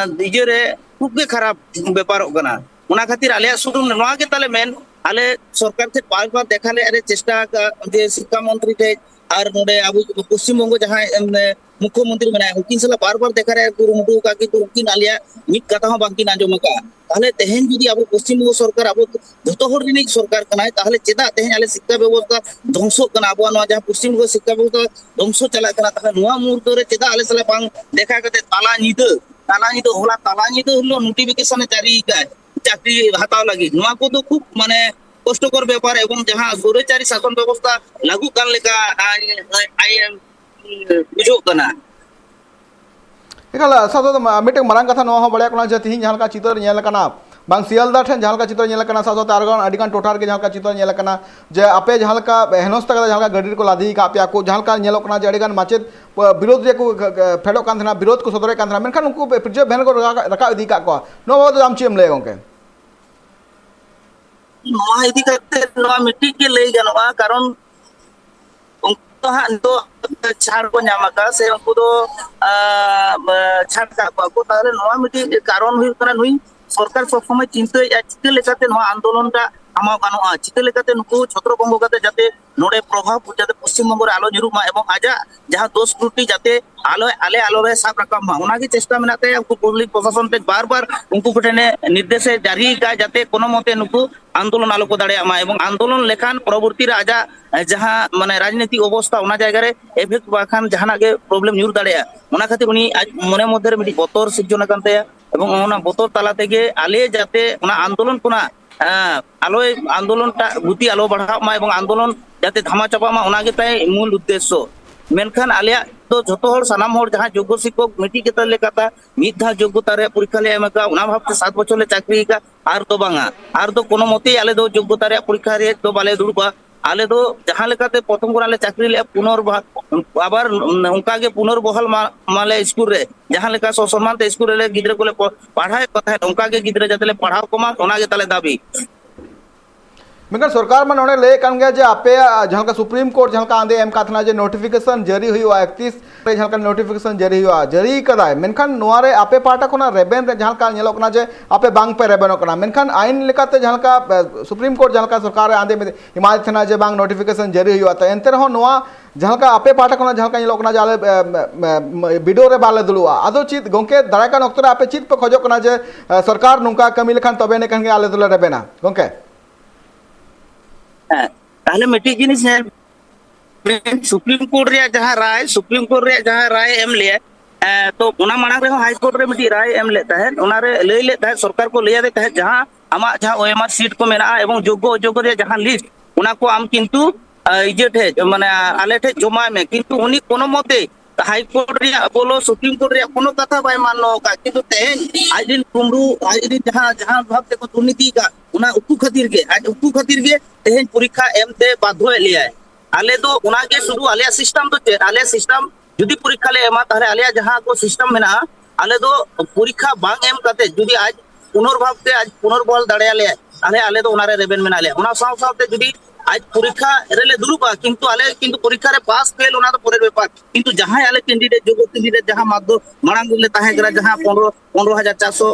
ᱤᱭᱟᱹᱨᱮ ᱠᱷᱩᱵ ᱜᱮ ᱠᱷᱟᱨᱟᱯ ᱵᱮᱯᱟᱨᱚᱜ ᱠᱟᱱᱟ᱾ ᱚᱱᱟ ᱠᱷᱟᱹᱛᱤᱨ ᱟᱞᱮᱭᱟᱜ ᱥᱩᱫᱷᱩ ᱱᱚᱣᱟ ᱜᱮ ᱛᱟᱞᱮ ᱢᱮᱱ, ᱟᱞᱮ ᱥᱚᱨᱠᱟᱨ ᱴᱷᱮᱱ ᱵᱟᱨ ᱵᱟᱨ ᱫᱮᱠᱷᱟ ᱨᱮᱭᱟᱜ ᱞᱮ ᱪᱮᱥᱴᱟ ᱟᱠᱟᱫ ᱡᱮ ᱥᱤᱠᱠᱷᱟ ᱢᱚᱱᱛᱨᱤ ᱴᱷᱮᱱ ᱟᱨ ᱱᱚᱰᱮ ᱟᱵᱚ ᱯᱚᱥᱪᱤᱢ ᱵᱚᱝᱜᱚ ᱡᱟᱦᱟᱸᱭ, ᱮᱢ, ᱢᱩᱠᱠᱷᱚ ᱢᱚᱱᱛᱨᱤ ᱢᱮᱱᱟᱭᱟ, ᱩᱱᱠᱤᱱ ᱥᱟᱞᱟᱜ ᱵᱟᱨ ᱵᱟᱨ ᱫᱮᱠᱷᱟ ᱨᱮᱭᱟᱜ ᱠᱩᱨᱩᱢᱩᱴᱩ ᱟᱠᱟᱫ, ᱠᱤᱱᱛᱩ ᱩᱱᱠᱤᱱ ᱟᱞᱮᱭᱟᱜ ᱢᱤᱫ ᱠᱟᱛᱷᱟ ᱦᱚᱸ ᱵᱟᱝᱠᱤᱱ ᱟᱸᱡᱚᱢ ᱟᱠᱟᱫᱼᱟ᱾ ᱛᱟᱦᱚᱞᱮ ᱛᱮᱦᱮᱧ ᱡᱩᱫᱤ ᱟᱵᱚ ᱯᱚᱥᱪᱤᱢ ᱵᱚᱝᱜᱚ ᱥᱚᱨᱠᱟᱨ ᱟᱵᱚ ᱡᱷᱚᱛᱚ ᱦᱚᱲ ᱨᱤᱱᱤᱡ ᱥᱚᱨᱠᱟᱨ ᱠᱟᱱᱟᱭ, ᱛᱟᱦᱚᱞᱮ ᱪᱮᱫᱟᱜ ᱛᱮᱦᱮᱧ ᱟᱞᱮ ᱥᱤᱠᱠᱷᱟ ᱵᱮᱵᱚᱥᱛᱷᱟ ᱫᱷᱚᱝᱥᱚᱜ ᱠᱟᱱᱟ, ᱟᱵᱚᱣᱟᱜ ᱱᱚᱣᱟ ᱡᱟᱦᱟᱸ ᱯᱚᱥᱪᱤᱢ ᱵᱚᱝᱜᱚ ᱥᱤᱠᱠᱷᱟ ᱵᱮᱵᱚᱥᱛᱷᱟ ᱫᱷᱚᱝᱥᱚ ᱪᱟᱞᱟᱜ ᱠᱟᱱᱟ, ᱛᱟᱦᱚᱞᱮ ᱱᱚᱣᱟ ᱢᱩᱦᱩᱨᱛᱚ ᱨᱮ ᱪᱮᱫᱟᱜ ᱟᱞᱮ ᱥᱟᱞᱟᱜ ᱵᱟᱝ ᱫᱮᱠᱷᱟ ᱠᱟᱛᱮ ᱛᱟᱞᱟ ᱧᱤᱫᱟᱹ, ᱛᱟᱞᱟ ᱧᱤᱫᱟᱹ, ᱦᱚᱞᱟ ᱛᱟᱞᱟ ᱧᱤᱫᱟᱹ ᱦᱤᱞᱳᱜ ᱱᱳᱴᱤᱯᱷᱤᱠᱮᱥᱚᱱ ᱮ ᱡᱟᱹᱨᱤ ᱟᱠᱟᱫ ᱪᱟᱹᱠᱨᱤ ᱦᱟᱛᱟᱣ ᱞᱟᱹᱜᱤᱫ? ᱱᱚᱣᱟ ᱠᱚᱫᱚ ᱠᱷᱩᱵ ᱢᱟᱱᱮ ᱠᱚᱥᱴᱚᱠᱚᱨ ᱵᱮᱯᱟᱨ ᱮᱵᱚᱝ ᱡᱟᱦᱟᱸ ᱥᱚᱨᱟᱪᱟᱨᱤ ᱥᱟᱥᱚᱱ ᱵᱮᱵᱚᱥᱛᱷᱟ ᱞᱟᱹᱜᱩᱜ ᱠᱟᱱ ᱞᱮᱠᱟ ᱟᱭ ᱵᱩᱡᱷᱟᱹᱜ ᱠᱟᱱᱟ᱾ ᱮᱠᱟᱞ ᱥᱟᱶᱛᱮ ᱢᱤᱫᱴᱮᱱ ᱢᱟᱨᱟᱝ ᱠᱟᱛᱷᱟ ᱱᱚᱣᱟ ᱦᱚᱸ ᱵᱟᱲᱟᱭᱚᱜ ᱠᱟᱱᱟ ᱡᱮ ᱛᱤᱦᱤᱧ ᱡᱟᱦᱟᱸ ᱞᱮᱠᱟ ᱪᱤᱛᱟᱹᱨ ᱧᱮᱞ ᱟᱠᱟᱱᱟ, ᱵᱟᱝ ᱥᱤᱭᱟᱞᱫᱟ ᱴᱷᱮᱱ ᱡᱟᱦᱟᱸ ᱞᱮᱠᱟ ᱪᱤᱛᱟᱹᱨ ᱧᱮᱞ ᱟᱠᱟᱱᱟ, ᱥᱟᱶ ᱥᱟᱶᱛᱮ ᱟᱨᱦᱚᱸ ᱟᱹᱰᱤ ᱜᱟᱱ ᱴᱚᱴᱷᱟ ᱨᱮᱜᱮ ᱡᱟᱦᱟᱸ ᱞᱮᱠᱟ ᱪᱤᱛᱟᱹᱨ ᱧᱮᱞ ᱟᱠᱟᱱᱟ ᱡᱮ ᱟᱯᱮ ᱡᱟᱦᱟᱸ ᱞᱮᱠᱟ ᱦᱮᱱᱚᱥᱛᱟ ᱠᱟᱛᱮ ᱡᱟᱦᱟᱸ ᱞᱮᱠᱟ ᱜᱟᱹᱰᱤ ᱨᱮᱠᱚ ᱞᱟᱫᱮ ᱟᱠᱟᱫ ᱯᱮᱭᱟ ᱠᱚ, ᱡᱟᱦᱟᱸ ᱞᱮᱠᱟ ᱧᱮᱞᱚᱜ ᱠᱟᱱᱟ ᱡᱮ ᱟᱹᱰᱤ ᱜᱟᱱ ᱢᱟᱪᱮᱫ ᱵᱤᱨᱳᱫᱷ ᱨᱮᱠᱚ ᱯᱷᱮᱰᱚᱜ ᱠᱟᱱ ᱛᱟᱦᱮᱱᱟ, ᱵᱤᱨᱳᱫᱷ ᱠᱚ ᱥᱚᱫᱚᱨᱮᱫ ᱠᱟᱱ ᱛᱟᱦᱮᱱᱟ, ᱢᱮᱱᱠᱷᱟᱱ ᱩᱱᱠᱩ ᱯᱨᱤᱡᱟᱨᱵᱷ ᱵᱷᱮᱱ ᱠᱚ ᱨᱟᱠᱟᱵ ᱤᱫᱤ ᱟᱠᱟᱫ ᱠᱚᱣᱟ᱾ ᱱᱚᱣᱟ ᱵᱟᱵᱚᱫ ᱫᱚ ᱟᱢ ᱪᱮᱫ ᱮᱢ ᱞᱟᱹᱭᱟ ᱜᱚᱝᱠᱮ? ᱱᱚᱣᱟ ᱤᱫᱤ ᱠᱟᱛᱮ ᱱᱚᱣᱟ ᱢᱤᱫᱴᱤᱡ ᱜᱮ ᱞᱟᱹᱭ ᱜᱟᱱᱚᱜᱼᱟ, ᱠᱟᱨᱚᱱ ᱩᱱᱠᱩ ᱫᱚ ᱦᱟᱸᱜ ᱱᱤᱛᱚᱜ ᱪᱷᱟᱲ ᱠᱚ ᱧᱟᱢ ᱟᱠᱟᱫ ᱥᱮ ᱩᱱᱠᱩ ᱫᱚ, ᱟᱸ, ᱪᱷᱟᱲ ᱠᱟᱜ ᱠᱚᱣᱟ ᱠᱚ᱾ ᱛᱟᱦᱚᱞᱮ ᱱᱚᱣᱟ ᱢᱤᱫᱴᱤᱡ ᱠᱟᱨᱚᱱ ᱦᱩᱭᱩᱜ ᱠᱟᱱᱟ, ᱱᱩᱭ ᱥᱚᱨᱠᱟᱨ ᱥᱚᱵ ᱥᱚᱢᱚᱭ ᱪᱤᱱᱛᱟᱹᱭᱮᱫᱼᱟ ᱪᱤᱠᱟᱹ ᱞᱮᱠᱟᱛᱮ ᱱᱚᱣᱟ ᱟᱱᱫᱳᱞᱚᱱ ᱴᱟᱜ ᱛᱷᱟᱢᱟᱣ ᱜᱟᱱᱚᱜᱼᱟ, ᱪᱤᱠᱟᱹ ᱞᱮᱠᱟᱛᱮ ᱱᱩᱠᱩ ᱪᱷᱚᱛᱨᱚ ᱵᱚᱝᱜᱚ ᱠᱟᱛᱮ ᱡᱟᱛᱮ ᱱᱚᱰᱮ ᱯᱨᱚᱵᱷᱟᱵ ᱡᱟᱛᱮ ᱯᱚᱥᱪᱤᱢ ᱵᱚᱝᱜᱚ ᱨᱮ ᱟᱞᱚ ᱧᱩᱨᱩᱜ ᱢᱟ ᱮᱵᱚᱝ ᱟᱡᱟᱜ ᱡᱟᱦᱟᱸ ᱫᱳᱥ ᱛᱨᱩᱴᱤ ᱡᱟᱛᱮ ᱟᱞᱚ, ᱟᱞᱮ ᱟᱞᱚᱞᱮ ᱥᱟᱵ ᱨᱟᱠᱟᱵ ᱢᱟ, ᱚᱱᱟᱜᱮ ᱪᱮᱥᱴᱟ ᱢᱮᱱᱟᱜ ᱛᱟᱭᱟ᱾ ᱩᱱᱠᱩ ᱯᱩᱞᱤᱥ ᱯᱨᱚᱥᱟᱥᱚᱱ ᱴᱷᱮᱱ ᱵᱟᱨ ᱵᱟᱨ ᱩᱱᱠᱩ ᱠᱚᱴᱷᱮᱱᱮ ᱱᱤᱨᱫᱮᱥᱮ ᱡᱟᱹᱨᱤ ᱟᱠᱟᱫᱼᱟ ᱡᱟᱛᱮ ᱠᱳᱱᱳ ᱢᱚᱛᱮ ᱱᱩᱠᱩ ᱟᱱᱫᱳᱞᱚᱱ ᱟᱞᱚ ᱠᱚ ᱫᱟᱲᱮᱭᱟᱜ ᱢᱟ ᱮᱵᱚᱝ ᱟᱱᱫᱳᱞᱚᱱ ᱞᱮᱠᱷᱟᱱ ᱯᱚᱨᱚᱵᱚᱨᱛᱤ ᱨᱮ ᱟᱡᱟᱜ ᱡᱟᱦᱟᱸ ᱢᱟᱱᱮ ᱨᱟᱡᱽᱱᱤᱛᱤᱠ ᱚᱵᱚᱥᱛᱷᱟ ᱚᱱᱟ ᱡᱟᱭᱜᱟ ᱨᱮ ᱮᱯᱷᱮᱠᱴ ᱵᱟᱠᱷᱟᱱ ᱡᱟᱦᱟᱱᱟᱜ ᱜᱮ ᱯᱨᱚᱵᱞᱮᱢ ᱧᱩᱨ ᱫᱟᱲᱮᱭᱟᱜᱼᱟ᱾ ᱚᱱᱟ ᱠᱷᱟᱹᱛᱤᱨ ᱩᱱᱤ ᱟᱡ ᱢᱚᱱᱮ ᱢᱚᱫᱽᱫᱷᱮ ᱨᱮ ᱢᱤᱫᱴᱤᱡ ᱵᱚᱛᱚᱨ ᱥᱤᱨᱡᱚᱱ ᱟᱠᱟᱱ ᱛᱟᱭᱟ᱾ ᱮᱵᱚᱝ ᱚᱱᱟ ᱵᱚᱛᱚᱨ ᱛᱟᱞᱟ ᱛᱮᱜᱮ ᱟᱞᱮ ᱡᱟᱛᱮ ᱚᱱᱟ ᱟᱱᱫᱳᱞᱚᱱ ᱠᱷᱚᱱᱟᱜ, ᱮᱸ, ᱟᱞᱚᱭ, ᱟᱱᱫᱳᱞᱚᱱ ᱴᱟᱜ ᱜᱚᱛᱤ ᱟᱞᱚ ᱵᱟᱲᱦᱟᱜ ᱢᱟ ᱮᱵᱚᱝ ᱟᱱᱫᱳᱞᱚᱱ ᱡᱟᱛᱮ ᱫᱷᱟᱢᱟ ᱪᱟᱵᱟᱜ ᱢᱟ, ᱚᱱᱟ ᱜᱮ ᱛᱟᱭ ᱢᱩᱞ ᱩᱫᱽᱫᱮᱥᱥᱚ᱾ ᱢᱮᱱᱠᱷᱟᱱ ᱟᱞᱮᱭᱟᱜ ᱫᱚ ᱡᱷᱚᱛᱚ ᱦᱚᱲ, ᱥᱟᱱᱟᱢ ᱦᱚᱲ ᱡᱟᱦᱟᱸ ᱡᱳᱜᱽᱜᱚ ᱥᱤᱠᱠᱷᱚᱠ ᱢᱤᱫᱴᱤᱡ ᱜᱮ ᱛᱟᱞᱮ ᱠᱟᱛᱷᱟ, ᱢᱤᱫ ᱫᱷᱟᱣ ᱡᱳᱜᱽᱜᱚᱛᱟ ᱨᱮᱭᱟᱜ ᱯᱚᱨᱤᱠᱠᱷᱟ ᱞᱮ ᱮᱢ ᱟᱠᱟᱫᱼᱟ, ᱚᱱᱟ ᱵᱷᱟᱵᱛᱮ ᱥᱟᱛ ᱵᱚᱪᱷᱚᱨ ᱞᱮ ᱪᱟᱹᱠᱨᱤ ᱟᱠᱟᱫᱼᱟ, ᱟᱨ ᱫᱚ ᱵᱟᱝᱟ, ᱟᱨ ᱫᱚ ᱠᱳᱱᱳ ᱢᱚᱛᱮ ᱟᱞᱮ ᱫᱚ ᱡᱳᱜᱽᱜᱚᱛᱟ ᱨᱮᱭᱟᱜ ᱯᱚᱨᱤᱠᱠᱷᱟ ᱨᱮ ᱫᱚ ᱵᱟᱞᱮ ᱫᱩᱲᱩᱵᱼᱟ᱾ ᱟᱞᱮ ᱫᱚ ᱡᱟᱦᱟᱸ ᱞᱮᱠᱟᱛᱮ ᱯᱨᱚᱛᱷᱚᱢ ᱠᱷᱚᱱᱟᱜ ᱞᱮ ᱪᱟᱹᱠᱨᱤ ᱞᱮᱫᱼᱟ, ᱯᱩᱱᱚᱨᱵᱟᱨ ᱟᱵᱟᱨ ᱚᱱᱠᱟ ᱜᱮ ᱯᱩᱱᱚᱨᱵᱚᱦᱟᱞ ᱢᱟ, ᱢᱟᱞᱮ ᱥᱠᱩᱞ ᱨᱮ, ᱡᱟᱦᱟᱸ ᱞᱮᱠᱟ ᱥᱚᱥᱚᱱᱢᱟᱱ ᱛᱮ ᱥᱠᱩᱞ ᱨᱮ ᱜᱤᱫᱽᱨᱟᱹ ᱠᱚᱞᱮ ᱯᱟᱲᱦᱟᱣᱮᱫ ᱠᱚ ᱛᱟᱦᱮᱸᱫ, ᱚᱱᱠᱟ ᱜᱮ ᱜᱤᱫᱽᱨᱟᱹ ᱡᱟᱛᱮ ᱞᱮ ᱯᱟᱲᱦᱟᱣ ᱠᱚᱢᱟ, ᱚᱱᱟ ᱜᱮ ᱛᱟᱞᱮ ᱫᱟᱹᱵᱤ᱾ ᱢᱮᱱᱠᱷᱟᱱ ᱥᱚᱨᱠᱟᱨ ᱢᱟ ᱱᱚᱰᱮ ᱞᱟᱹᱭᱮᱫ ᱠᱟᱱ ᱜᱮᱭᱟ ᱡᱮ ᱟᱯᱮᱭᱟᱜ ᱡᱟᱦᱟᱸ ᱞᱮᱠᱟ ᱥᱩᱯᱨᱤᱢ ᱠᱳᱨᱴ ᱡᱟᱦᱟᱸ ᱞᱮᱠᱟ ᱟᱸᱫᱮ ᱮᱢ ᱠᱟᱜ ᱛᱟᱦᱮᱱᱟ ᱡᱮ ᱱᱳᱴᱤᱯᱷᱤᱠᱮᱥᱚᱱ ᱡᱟᱹᱨᱤ ᱦᱩᱭᱩᱜᱼᱟ ᱮᱠᱛᱤᱥ ᱨᱮ, ᱡᱟᱦᱟᱸ ᱞᱮᱠᱟ ᱱᱳᱴᱤᱯᱷᱤᱠᱮᱥᱚᱱ ᱡᱟᱹᱨᱤ ᱦᱩᱭᱩᱜᱼᱟ, ᱡᱟᱹᱨᱤ ᱠᱟᱫᱟᱭ, ᱢᱮᱱᱠᱷᱟᱱ ᱱᱚᱣᱟ ᱨᱮ ᱟᱯᱮ ᱯᱟᱦᱴᱟ ᱠᱷᱚᱱᱟᱜ ᱨᱮᱵᱮᱱ ᱨᱮ ᱡᱟᱦᱟᱸ ᱞᱮᱠᱟ ᱧᱮᱞᱚᱜ ᱠᱟᱱᱟ ᱡᱮ ᱟᱯᱮ ᱵᱟᱝ ᱯᱮ ᱨᱮᱵᱮᱱᱚᱜ ᱠᱟᱱᱟ, ᱢᱮᱱᱠᱷᱟᱱ ᱟᱭᱤᱱ ᱞᱮᱠᱟᱛᱮ ᱡᱟᱦᱟᱸ ᱞᱮᱠᱟ, ᱮ, ᱥᱩᱯᱨᱤᱢ ᱠᱳᱨᱴ ᱡᱟᱦᱟᱸ ᱞᱮᱠᱟ ᱥᱚᱨᱠᱟᱨ ᱨᱮ ᱟᱸᱫᱮ ᱮᱢᱟᱫᱮ ᱛᱟᱦᱮᱱᱟ ᱡᱮ ᱵᱟᱝ ᱱᱳᱴᱤᱯᱷᱤᱠᱮᱥᱚᱱ ᱡᱟᱹᱨᱤ ᱦᱩᱭᱩᱜᱼᱟ, ᱛᱚ ᱮᱱᱛᱮ ᱨᱮᱦᱚᱸ ᱱᱚᱣᱟ ᱡᱟᱦᱟᱸ ᱞᱮᱠᱟ ᱟᱯᱮ ᱯᱟᱦᱴᱟ ᱠᱷᱚᱱᱟᱜ ᱡᱟᱦᱟᱸ ᱞᱮᱠᱟ ᱧᱮᱞᱚᱜ ᱠᱟᱱᱟ ᱡᱮ ᱟᱞᱮ, ᱮ, ᱮ, ᱵᱤᱰᱟᱹᱣ ᱨᱮ ᱵᱟᱞᱮ ᱫᱩᱲᱩᱵᱼᱟ, ᱟᱫᱚ ᱪᱮᱫ ᱜᱚᱝᱠᱮ ᱫᱟᱨᱟᱭ ᱠᱟᱱ ᱚᱠᱛᱚ ᱨᱮ ᱟᱯᱮ ᱪᱮᱫ ᱯᱮ ᱠᱷᱚᱡᱚᱜ ᱠᱟᱱᱟ ᱡᱮ, ᱮ, ᱥᱚᱨᱠᱟᱨ ᱱᱚᱝᱠᱟ ᱠᱟᱹᱢᱤ ᱞᱮᱠᱷᱟᱱ ᱛᱚᱵᱮ ᱮᱱᱮ ᱠᱷᱟᱱ ᱜᱮ ᱟᱞᱮ ᱫᱚᱞᱮ ᱨᱮᱵᱮᱱᱟ ᱜᱚᱝᱠᱮ? ᱦᱮᱸ, ᱛᱟᱦᱞᱮ ᱢᱤᱫᱴᱤᱡ ᱡᱤᱱᱤᱥ ᱧᱮᱞ ᱵᱤᱱ, ᱥᱩᱯᱨᱤᱢ ᱠᱳᱨᱴ ᱨᱮᱭᱟᱜ ᱡᱟᱦᱟᱸ ᱨᱟᱭ, ᱥᱩᱯᱨᱤᱢ ᱠᱳᱨᱴ ᱨᱮᱭᱟᱜ ᱡᱟᱦᱟᱸ ᱨᱟᱭ ᱮᱢ ᱞᱮᱫ, ᱮ, ᱛᱚ ᱚᱱᱟ ᱢᱟᱲᱟᱝ ᱨᱮᱦᱚᱸ ᱦᱟᱭ ᱠᱳᱨᱴ ᱨᱮ ᱢᱤᱫᱴᱤᱡ ᱨᱟᱭ ᱮᱢ ᱞᱮᱫ ᱛᱟᱦᱮᱸᱫ, ᱚᱱᱟᱨᱮ ᱞᱟᱹᱭ ᱞᱮᱫ ᱛᱟᱦᱮᱸᱫ, ᱥᱚᱨᱠᱟᱨ ᱠᱚ ᱞᱟᱹᱭ ᱟᱫᱮ ᱛᱟᱦᱮᱸᱫ, ᱡᱟᱦᱟᱸ ᱟᱢᱟᱜ ᱡᱟᱦᱟᱸ ᱳ ᱮᱢ ᱟᱨ ᱥᱤᱴ ᱠᱚ ᱢᱮᱱᱟᱜᱼᱟ ᱮᱵᱚᱝ ᱡᱳᱜᱽᱜᱚ ᱚᱡᱳᱜᱽᱜᱚ ᱨᱮᱭᱟᱜ ᱡᱟᱦᱟᱸ ᱞᱤᱥᱴ, ᱚᱱᱟ ᱠᱚ ᱟᱢ ᱠᱤᱱᱛᱩ, ᱮ, ᱤᱭᱟᱹ ᱴᱷᱮᱡ, ᱢᱟᱱᱮ ᱟᱞᱮ ᱴᱷᱮᱡ ᱡᱚᱢᱟᱭ ᱢᱮ, ᱠᱤᱱᱛᱩ ᱩᱱᱤ ᱠᱳᱱᱳ ᱢᱚᱛᱮ ᱦᱟᱭ ᱠᱳᱨᱴ ᱨᱮᱭᱟᱜ ᱵᱚᱞᱚ, ᱥᱩᱯᱨᱤᱢ ᱠᱳᱨᱴ ᱨᱮᱭᱟᱜ ᱠᱳᱱᱳ ᱠᱟᱛᱷᱟ ᱵᱟᱭ ᱢᱟᱱᱱᱚ ᱟᱠᱟᱫ, ᱠᱤᱱᱛᱩ ᱛᱮᱦᱮᱧ ᱟᱡ ᱨᱮᱱ ᱠᱩᱢᱲᱩ, ᱟᱡ ᱨᱮᱱ ᱡᱟᱦᱟᱸ, ᱡᱟᱦᱟᱸ ᱵᱷᱟᱵ ᱛᱮᱠᱚ ᱫᱩᱨᱱᱤᱛᱤ ᱟᱠᱟᱫ, ᱚᱱᱟ ᱩᱠᱩ ᱠᱷᱟᱹᱛᱤᱨ ᱜᱮ, ᱟᱡ ᱩᱠᱩ ᱠᱷᱟᱹᱛᱤᱨ ᱜᱮ ᱛᱮᱦᱮᱧ ᱯᱚᱨᱤᱠᱠᱷᱟ ᱮᱢᱛᱮ ᱵᱟᱫᱷᱚᱭᱮᱫ ᱞᱮᱭᱟᱭ᱾ ᱟᱞᱮ ᱫᱚ ᱚᱱᱟᱜᱮ ᱥᱩᱫᱷᱩ ᱟᱞᱮᱭᱟᱜ ᱥᱤᱥᱴᱮᱢ ᱫᱚ ᱪᱮᱫ? ᱟᱞᱮᱭᱟᱜ ᱥᱤᱥᱴᱮᱢ ᱡᱩᱫᱤ ᱯᱚᱨᱤᱠᱠᱷᱟ ᱞᱮ ᱮᱢᱟ, ᱛᱟᱦᱞᱮ ᱟᱞᱮᱭᱟᱜ ᱡᱟᱦᱟᱸ ᱠᱚ ᱥᱤᱥᱴᱮᱢ ᱢᱮᱱᱟᱜᱼᱟ, ᱟᱞᱮ ᱫᱚ ᱯᱚᱨᱤᱠᱠᱷᱟ ᱵᱟᱝ ᱮᱢ ᱠᱟᱛᱮ ᱡᱩᱫᱤ ᱟᱡ ᱯᱩᱱᱚᱨᱵᱷᱟᱵ ᱛᱮ ᱟᱡ ᱯᱩᱱᱚᱨᱵᱚᱦᱟᱞ ᱫᱟᱲᱮᱭᱟᱞᱮᱭᱟ, ᱛᱟᱦᱞᱮ ᱟᱞᱮ ᱫᱚ ᱚᱱᱟᱨᱮ ᱨᱮᱵᱮᱱ ᱢᱮᱱᱟᱜ ᱞᱮᱭᱟ᱾ ᱚᱱᱟ ᱥᱟᱶ ᱥᱟᱶᱛᱮ ᱡᱩᱫᱤ ᱟᱡ ᱯᱚᱨᱤᱠᱠᱷᱟ ᱨᱮᱞᱮ ᱫᱩᱲᱩᱵᱼᱟ, ᱠᱤᱱᱛᱩ ᱟᱞᱮ ᱠᱤᱱᱛᱩ ᱯᱚᱨᱤᱠᱠᱷᱟ ᱨᱮ ᱯᱟᱥ ᱯᱷᱮᱞ ᱚᱱᱟ ᱫᱚ ᱯᱚᱨᱮᱨ ᱵᱮᱯᱟᱨ, ᱠᱤᱱᱛᱩ ᱡᱟᱦᱟᱸᱭ ᱟᱞᱮ ᱠᱮᱱᱰᱤᱰᱮᱴ, ᱡᱳᱜᱽᱜᱚ ᱠᱮᱱᱰᱤᱰᱮᱴ ᱡᱟᱦᱟᱸ ᱢᱟᱫᱽᱫᱷᱚᱢ ᱢᱟᱲᱟᱝ ᱨᱮᱞᱮ ᱛᱟᱦᱮᱸ ᱠᱟᱱᱟ, ᱡᱟᱦᱟᱸ ᱯᱚᱱᱨᱚ, ᱯᱚᱱᱨᱚ ᱦᱟᱡᱟᱨ ᱪᱟᱨᱥᱚ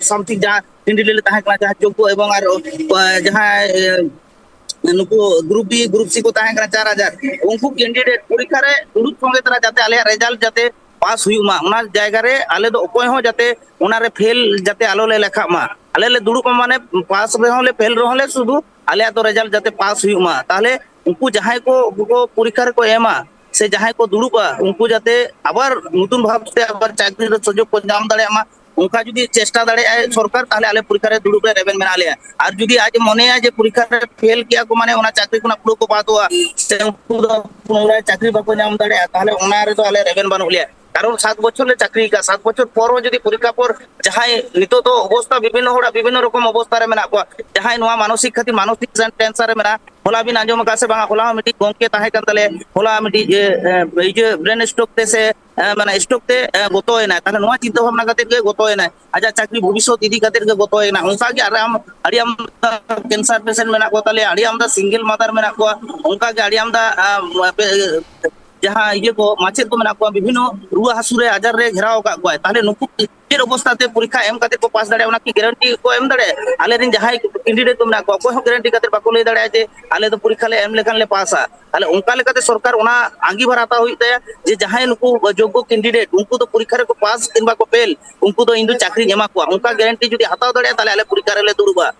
something ᱡᱟᱦᱟᱸ ᱠᱮᱱᱰᱤᱰᱮᱴ ᱞᱮ ᱛᱟᱦᱮᱸ ᱠᱟᱱᱟ, ᱡᱟᱦᱟᱸ ᱡᱳᱜᱽᱜᱚ ᱮᱵᱚᱝ ᱟᱨ, ᱮ, ᱡᱟᱦᱟᱸᱭ, ᱮ, ᱱᱩᱠᱩ ᱜᱨᱩᱯ ᱵᱤ, ᱜᱨᱩᱯ ᱥᱤ ᱠᱚ ᱛᱟᱦᱮᱸ ᱠᱟᱱᱟ ᱪᱟᱨ ᱦᱟᱡᱟᱨ, ᱩᱱᱠᱩ ᱠᱮᱱᱰᱤᱰᱮᱴ ᱯᱚᱨᱤᱠᱠᱷᱟ ᱨᱮ ᱫᱩᱲᱩᱵ ᱥᱚᱸᱜᱮ ᱛᱟᱨᱟ ᱡᱟᱛᱮ ᱟᱞᱮᱭᱟᱜ ᱨᱮᱡᱟᱞᱴ ᱡᱟᱛᱮ ᱯᱟᱥ ᱦᱩᱭᱩᱜ ᱢᱟ, ᱚᱱᱟ ᱡᱟᱭᱜᱟ ᱨᱮ ᱟᱞᱮ ᱫᱚ ᱚᱠᱚᱭ ᱦᱚᱸ ᱡᱟᱛᱮ ᱚᱱᱟ ᱨᱮ ᱯᱷᱮᱞ ᱡᱟᱛᱮ ᱟᱞᱚ ᱞᱮ ᱞᱮᱠᱷᱟᱜ ᱢᱟ᱾ ᱟᱞᱮ ᱞᱮ ᱫᱩᱲᱩᱵ ᱢᱟ, ᱢᱟᱱᱮ ᱯᱟᱥ ᱨᱮᱦᱚᱸ ᱞᱮ, ᱯᱷᱮᱞ ᱨᱮᱦᱚᱸ ᱞᱮ, ᱥᱩᱫᱷᱩ ᱟᱞᱮᱭᱟᱜ ᱫᱚ ᱨᱮᱡᱟᱞᱴ ᱡᱟᱛᱮ ᱯᱟᱥ ᱦᱩᱭᱩᱜ ᱢᱟ᱾ ᱛᱟᱦᱞᱮ ᱩᱱᱠᱩ ᱡᱟᱦᱟᱸᱭ ᱠᱚ, ᱠᱚ ᱯᱚᱨᱤᱠᱠᱷᱟ ᱨᱮᱠᱚ ᱮᱢᱟ ᱥᱮ ᱡᱟᱦᱟᱸᱭ ᱠᱚ ᱫᱩᱲᱩᱵᱼᱟ, ᱩᱱᱠᱩ ᱡᱟᱛᱮ ᱟᱵᱟᱨ ᱱᱚᱛᱩᱱ ᱵᱷᱟᱵᱛᱮ ᱟᱵᱟᱨ ᱪᱟᱹᱠᱨᱤ ᱨᱮ ᱥᱩᱡᱳᱜᱽ ᱠᱚ ᱧᱟᱢ ᱫᱟᱲᱮᱭᱟᱜ ᱢᱟ, ᱚᱱᱠᱟ ᱡᱩᱫᱤ ᱪᱮᱥᱴᱟ ᱫᱟᱲᱮᱭᱟᱜᱼᱟᱭ ᱥᱚᱨᱠᱟᱨ, ᱛᱟᱦᱚᱞᱮ ᱟᱞᱮ ᱯᱚᱨᱤᱠᱠᱷᱟ ᱨᱮ ᱫᱩᱲᱩᱵ ᱨᱮ ᱨᱮᱵᱮᱱ ᱢᱮᱱᱟᱜ ᱞᱮᱭᱟ᱾ ᱟᱨ ᱡᱩᱫᱤ ᱟᱡ ᱮ ᱢᱚᱱᱮᱭᱟ ᱡᱮ ᱯᱚᱨᱤᱠᱠᱷᱟ ᱨᱮ ᱯᱷᱮᱞ ᱠᱮᱜᱼᱟ ᱠᱚ, ᱢᱟᱱᱮ ᱚᱱᱟ ᱪᱟᱹᱠᱨᱤ ᱠᱷᱚᱱᱟᱜ ᱯᱩᱨᱟᱹ ᱠᱚ ᱵᱟᱫᱚᱜᱼᱟ, ᱥᱮ ᱩᱱᱠᱩ ᱫᱚ ᱯᱩᱱᱚᱨᱟᱭ ᱪᱟᱹᱠᱨᱤ ᱵᱟᱠᱚ ᱧᱟᱢ ᱫᱟᱲᱮᱭᱟᱜᱼᱟ, ᱛᱟᱦᱚᱞᱮ ᱚᱱᱟ ᱨᱮᱫᱚ ᱟᱞᱮ ᱨᱮᱵᱮᱱ ᱵᱟᱹᱱᱩᱜ ᱞᱮᱭᱟ᱾ ᱠᱟᱨᱚᱱ ᱥᱟᱛ ᱵᱚᱪᱷᱚᱨ ᱞᱮ ᱪᱟᱹᱠᱨᱤ ᱠᱟᱜᱼᱟ, ᱥᱟᱛ ᱵᱚᱪᱷᱚᱨ ᱯᱚᱨ ᱦᱚᱸ ᱡᱩᱫᱤ ᱯᱚᱨᱤᱠᱠᱷᱟ ᱯᱚᱨ ᱡᱟᱦᱟᱸᱭ, ᱱᱤᱛᱚᱜ ᱫᱚ ᱚᱵᱚᱥᱛᱟ ᱵᱤᱵᱷᱤᱱᱱᱚ ᱦᱚᱲᱟᱜ ᱵᱤᱵᱷᱤᱱᱱᱚ ᱨᱚᱠᱚᱢ ᱚᱵᱚᱥᱛᱟ ᱨᱮ ᱢᱮᱱᱟᱜ ᱠᱚᱣᱟ, ᱡᱟᱦᱟᱸᱭ ᱱᱚᱣᱟ ᱢᱟᱱᱚᱥᱤᱠ ᱠᱷᱟᱹᱛᱤᱨ ᱢᱟᱱᱚᱥᱤᱠ ᱴᱮᱱᱥᱚᱱ ᱨᱮ ᱢᱮᱱᱟᱜᱼᱟ, ᱦᱚᱞᱟ ᱵᱤᱱ ᱟᱸᱡᱚᱢ ᱟᱠᱟᱫ ᱥᱮ ᱵᱟᱝᱟ, ᱦᱚᱞᱟ ᱦᱚᱸ ᱢᱤᱫᱴᱤᱡ ᱜᱚᱝᱠᱮ ᱛᱟᱦᱮᱸ ᱠᱟᱱ ᱛᱟᱞᱮᱭᱟ, ᱦᱚᱞᱟ ᱢᱤᱫᱴᱤᱡ, ᱮ, ᱮ, ᱤᱭᱟᱹ, ᱵᱨᱮᱱ ᱥᱴᱨᱳᱠ ᱛᱮ ᱥᱮ, ᱮ, ᱢᱟᱱᱮ ᱥᱴᱨᱳᱠ ᱛᱮ, ᱮ, ᱜᱚᱛᱚᱭᱮᱱᱟᱭ᱾ ᱛᱟᱦᱞᱮ ᱱᱚᱣᱟ ᱪᱤᱱᱛᱟᱹ ᱵᱷᱟᱵᱽᱱᱟ ᱠᱟᱛᱮ ᱜᱮ ᱜᱚᱛᱚᱭᱮᱱᱟᱭ, ᱟᱡᱟᱜ ᱪᱟᱹᱠᱨᱤ ᱵᱷᱚᱵᱤᱥᱥᱚᱛ ᱤᱫᱤ ᱠᱟᱛᱮ ᱜᱮ ᱜᱚᱛᱚᱭᱮᱱᱟ᱾ ᱚᱱᱠᱟ ᱜᱮ ᱟᱨ ᱟᱢ, ᱟᱹᱰᱤ ᱟᱢᱫᱟ ᱠᱮᱱᱥᱟᱨ ᱯᱮᱥᱮᱱᱴ ᱢᱮᱱᱟᱜ ᱠᱚ ᱛᱟᱞᱮᱭᱟ, ᱟᱹᱰᱤ ᱟᱢᱫᱟ ᱥᱤᱝᱜᱮᱞ ᱢᱟᱫᱟᱨ ᱢᱮᱱᱟᱜ ᱠᱚᱣᱟ, ᱚᱱᱠᱟ ᱜᱮ ᱟᱹᱰᱤ ᱟᱢᱫᱟ, ᱟ, ᱯᱮ-, ᱡᱟᱦᱟᱸ ᱤᱭᱟᱹ ᱠᱚ, ᱢᱟᱪᱮᱫ ᱠᱚ ᱢᱮᱱᱟᱜ ᱠᱚᱣᱟ, ᱵᱤᱵᱷᱤᱱᱱᱚ ᱨᱩᱣᱟᱹ ᱦᱟᱹᱥᱩ ᱨᱮ, ᱟᱡᱟᱨ ᱨᱮ ᱜᱷᱮᱨᱟᱣ ᱟᱠᱟᱫ ᱠᱚᱣᱟᱭ᱾ ᱛᱟᱦᱞᱮ ᱱᱩᱠᱩ ᱪᱮᱫ ᱚᱵᱚᱥᱛᱟ ᱛᱮ ᱯᱚᱨᱤᱠᱠᱷᱟ ᱮᱢ ᱠᱟᱛᱮ ᱠᱚ ᱯᱟᱥ ᱫᱟᱲᱮᱭᱟᱜᱼᱟ, ᱚᱱᱟ ᱠᱤ ᱜᱟᱨᱮᱱᱴᱤ ᱠᱚ ᱮᱢ ᱫᱟᱲᱮᱭᱟᱜᱼᱟ? ᱟᱞᱮ ᱨᱮᱱ ᱡᱟᱦᱟᱸᱭ ᱠᱮᱱᱰᱤᱰᱮᱴ ᱠᱚ ᱢᱮᱱᱟᱜ ᱠᱚᱣᱟ, ᱚᱠᱚᱭ ᱦᱚᱸ ᱜᱟᱨᱮᱱᱴᱤ ᱠᱟᱛᱮ ᱵᱟᱠᱚ ᱞᱟᱹᱭ ᱫᱟᱲᱮᱭᱟᱜᱼᱟ ᱡᱮ ᱟᱞᱮ ᱫᱚ ᱯᱚᱨᱤᱠᱠᱷᱟ ᱞᱮ ᱮᱢ ᱞᱮᱠᱷᱟᱱ ᱞᱮ ᱯᱟᱥᱟ᱾ ᱛᱟᱦᱞᱮ ᱚᱱᱠᱟ ᱞᱮᱠᱟᱛᱮ ᱥᱚᱨᱠᱟᱨ ᱚᱱᱟ ᱟᱸᱜᱤᱵᱷᱟᱨ ᱦᱟᱛᱟᱣ ᱦᱩᱭᱩᱜ ᱛᱟᱭᱟ ᱡᱮ ᱡᱟᱦᱟᱸᱭ ᱱᱩᱠᱩ ᱡᱳᱜᱽᱜᱚ ᱠᱮᱱᱰᱤᱰᱮᱴ, ᱩᱱᱠᱩ ᱫᱚ ᱯᱚᱨᱤᱠᱠᱷᱟ ᱨᱮᱠᱚ ᱯᱟᱥ ᱠᱤᱝᱵᱟ ᱠᱚ ᱯᱷᱮᱞ, ᱩᱱᱠᱩ ᱫᱚ ᱤᱧ ᱫᱚ ᱪᱟᱹᱠᱨᱤᱧ ᱮᱢᱟ ᱠᱚᱣᱟ᱾ ᱚᱱᱠᱟ ᱜᱟᱨᱮᱱᱴᱤ ᱡᱩᱫᱤ ᱦᱟᱛᱟᱣ ᱫᱟᱲᱮᱭᱟᱜᱼᱟ, ᱛᱟᱦᱞᱮ ᱟᱞᱮ ᱯᱚᱨᱤᱠᱠᱷᱟ ᱨᱮᱞᱮ ᱫᱩᱲᱩᱵᱼᱟ᱾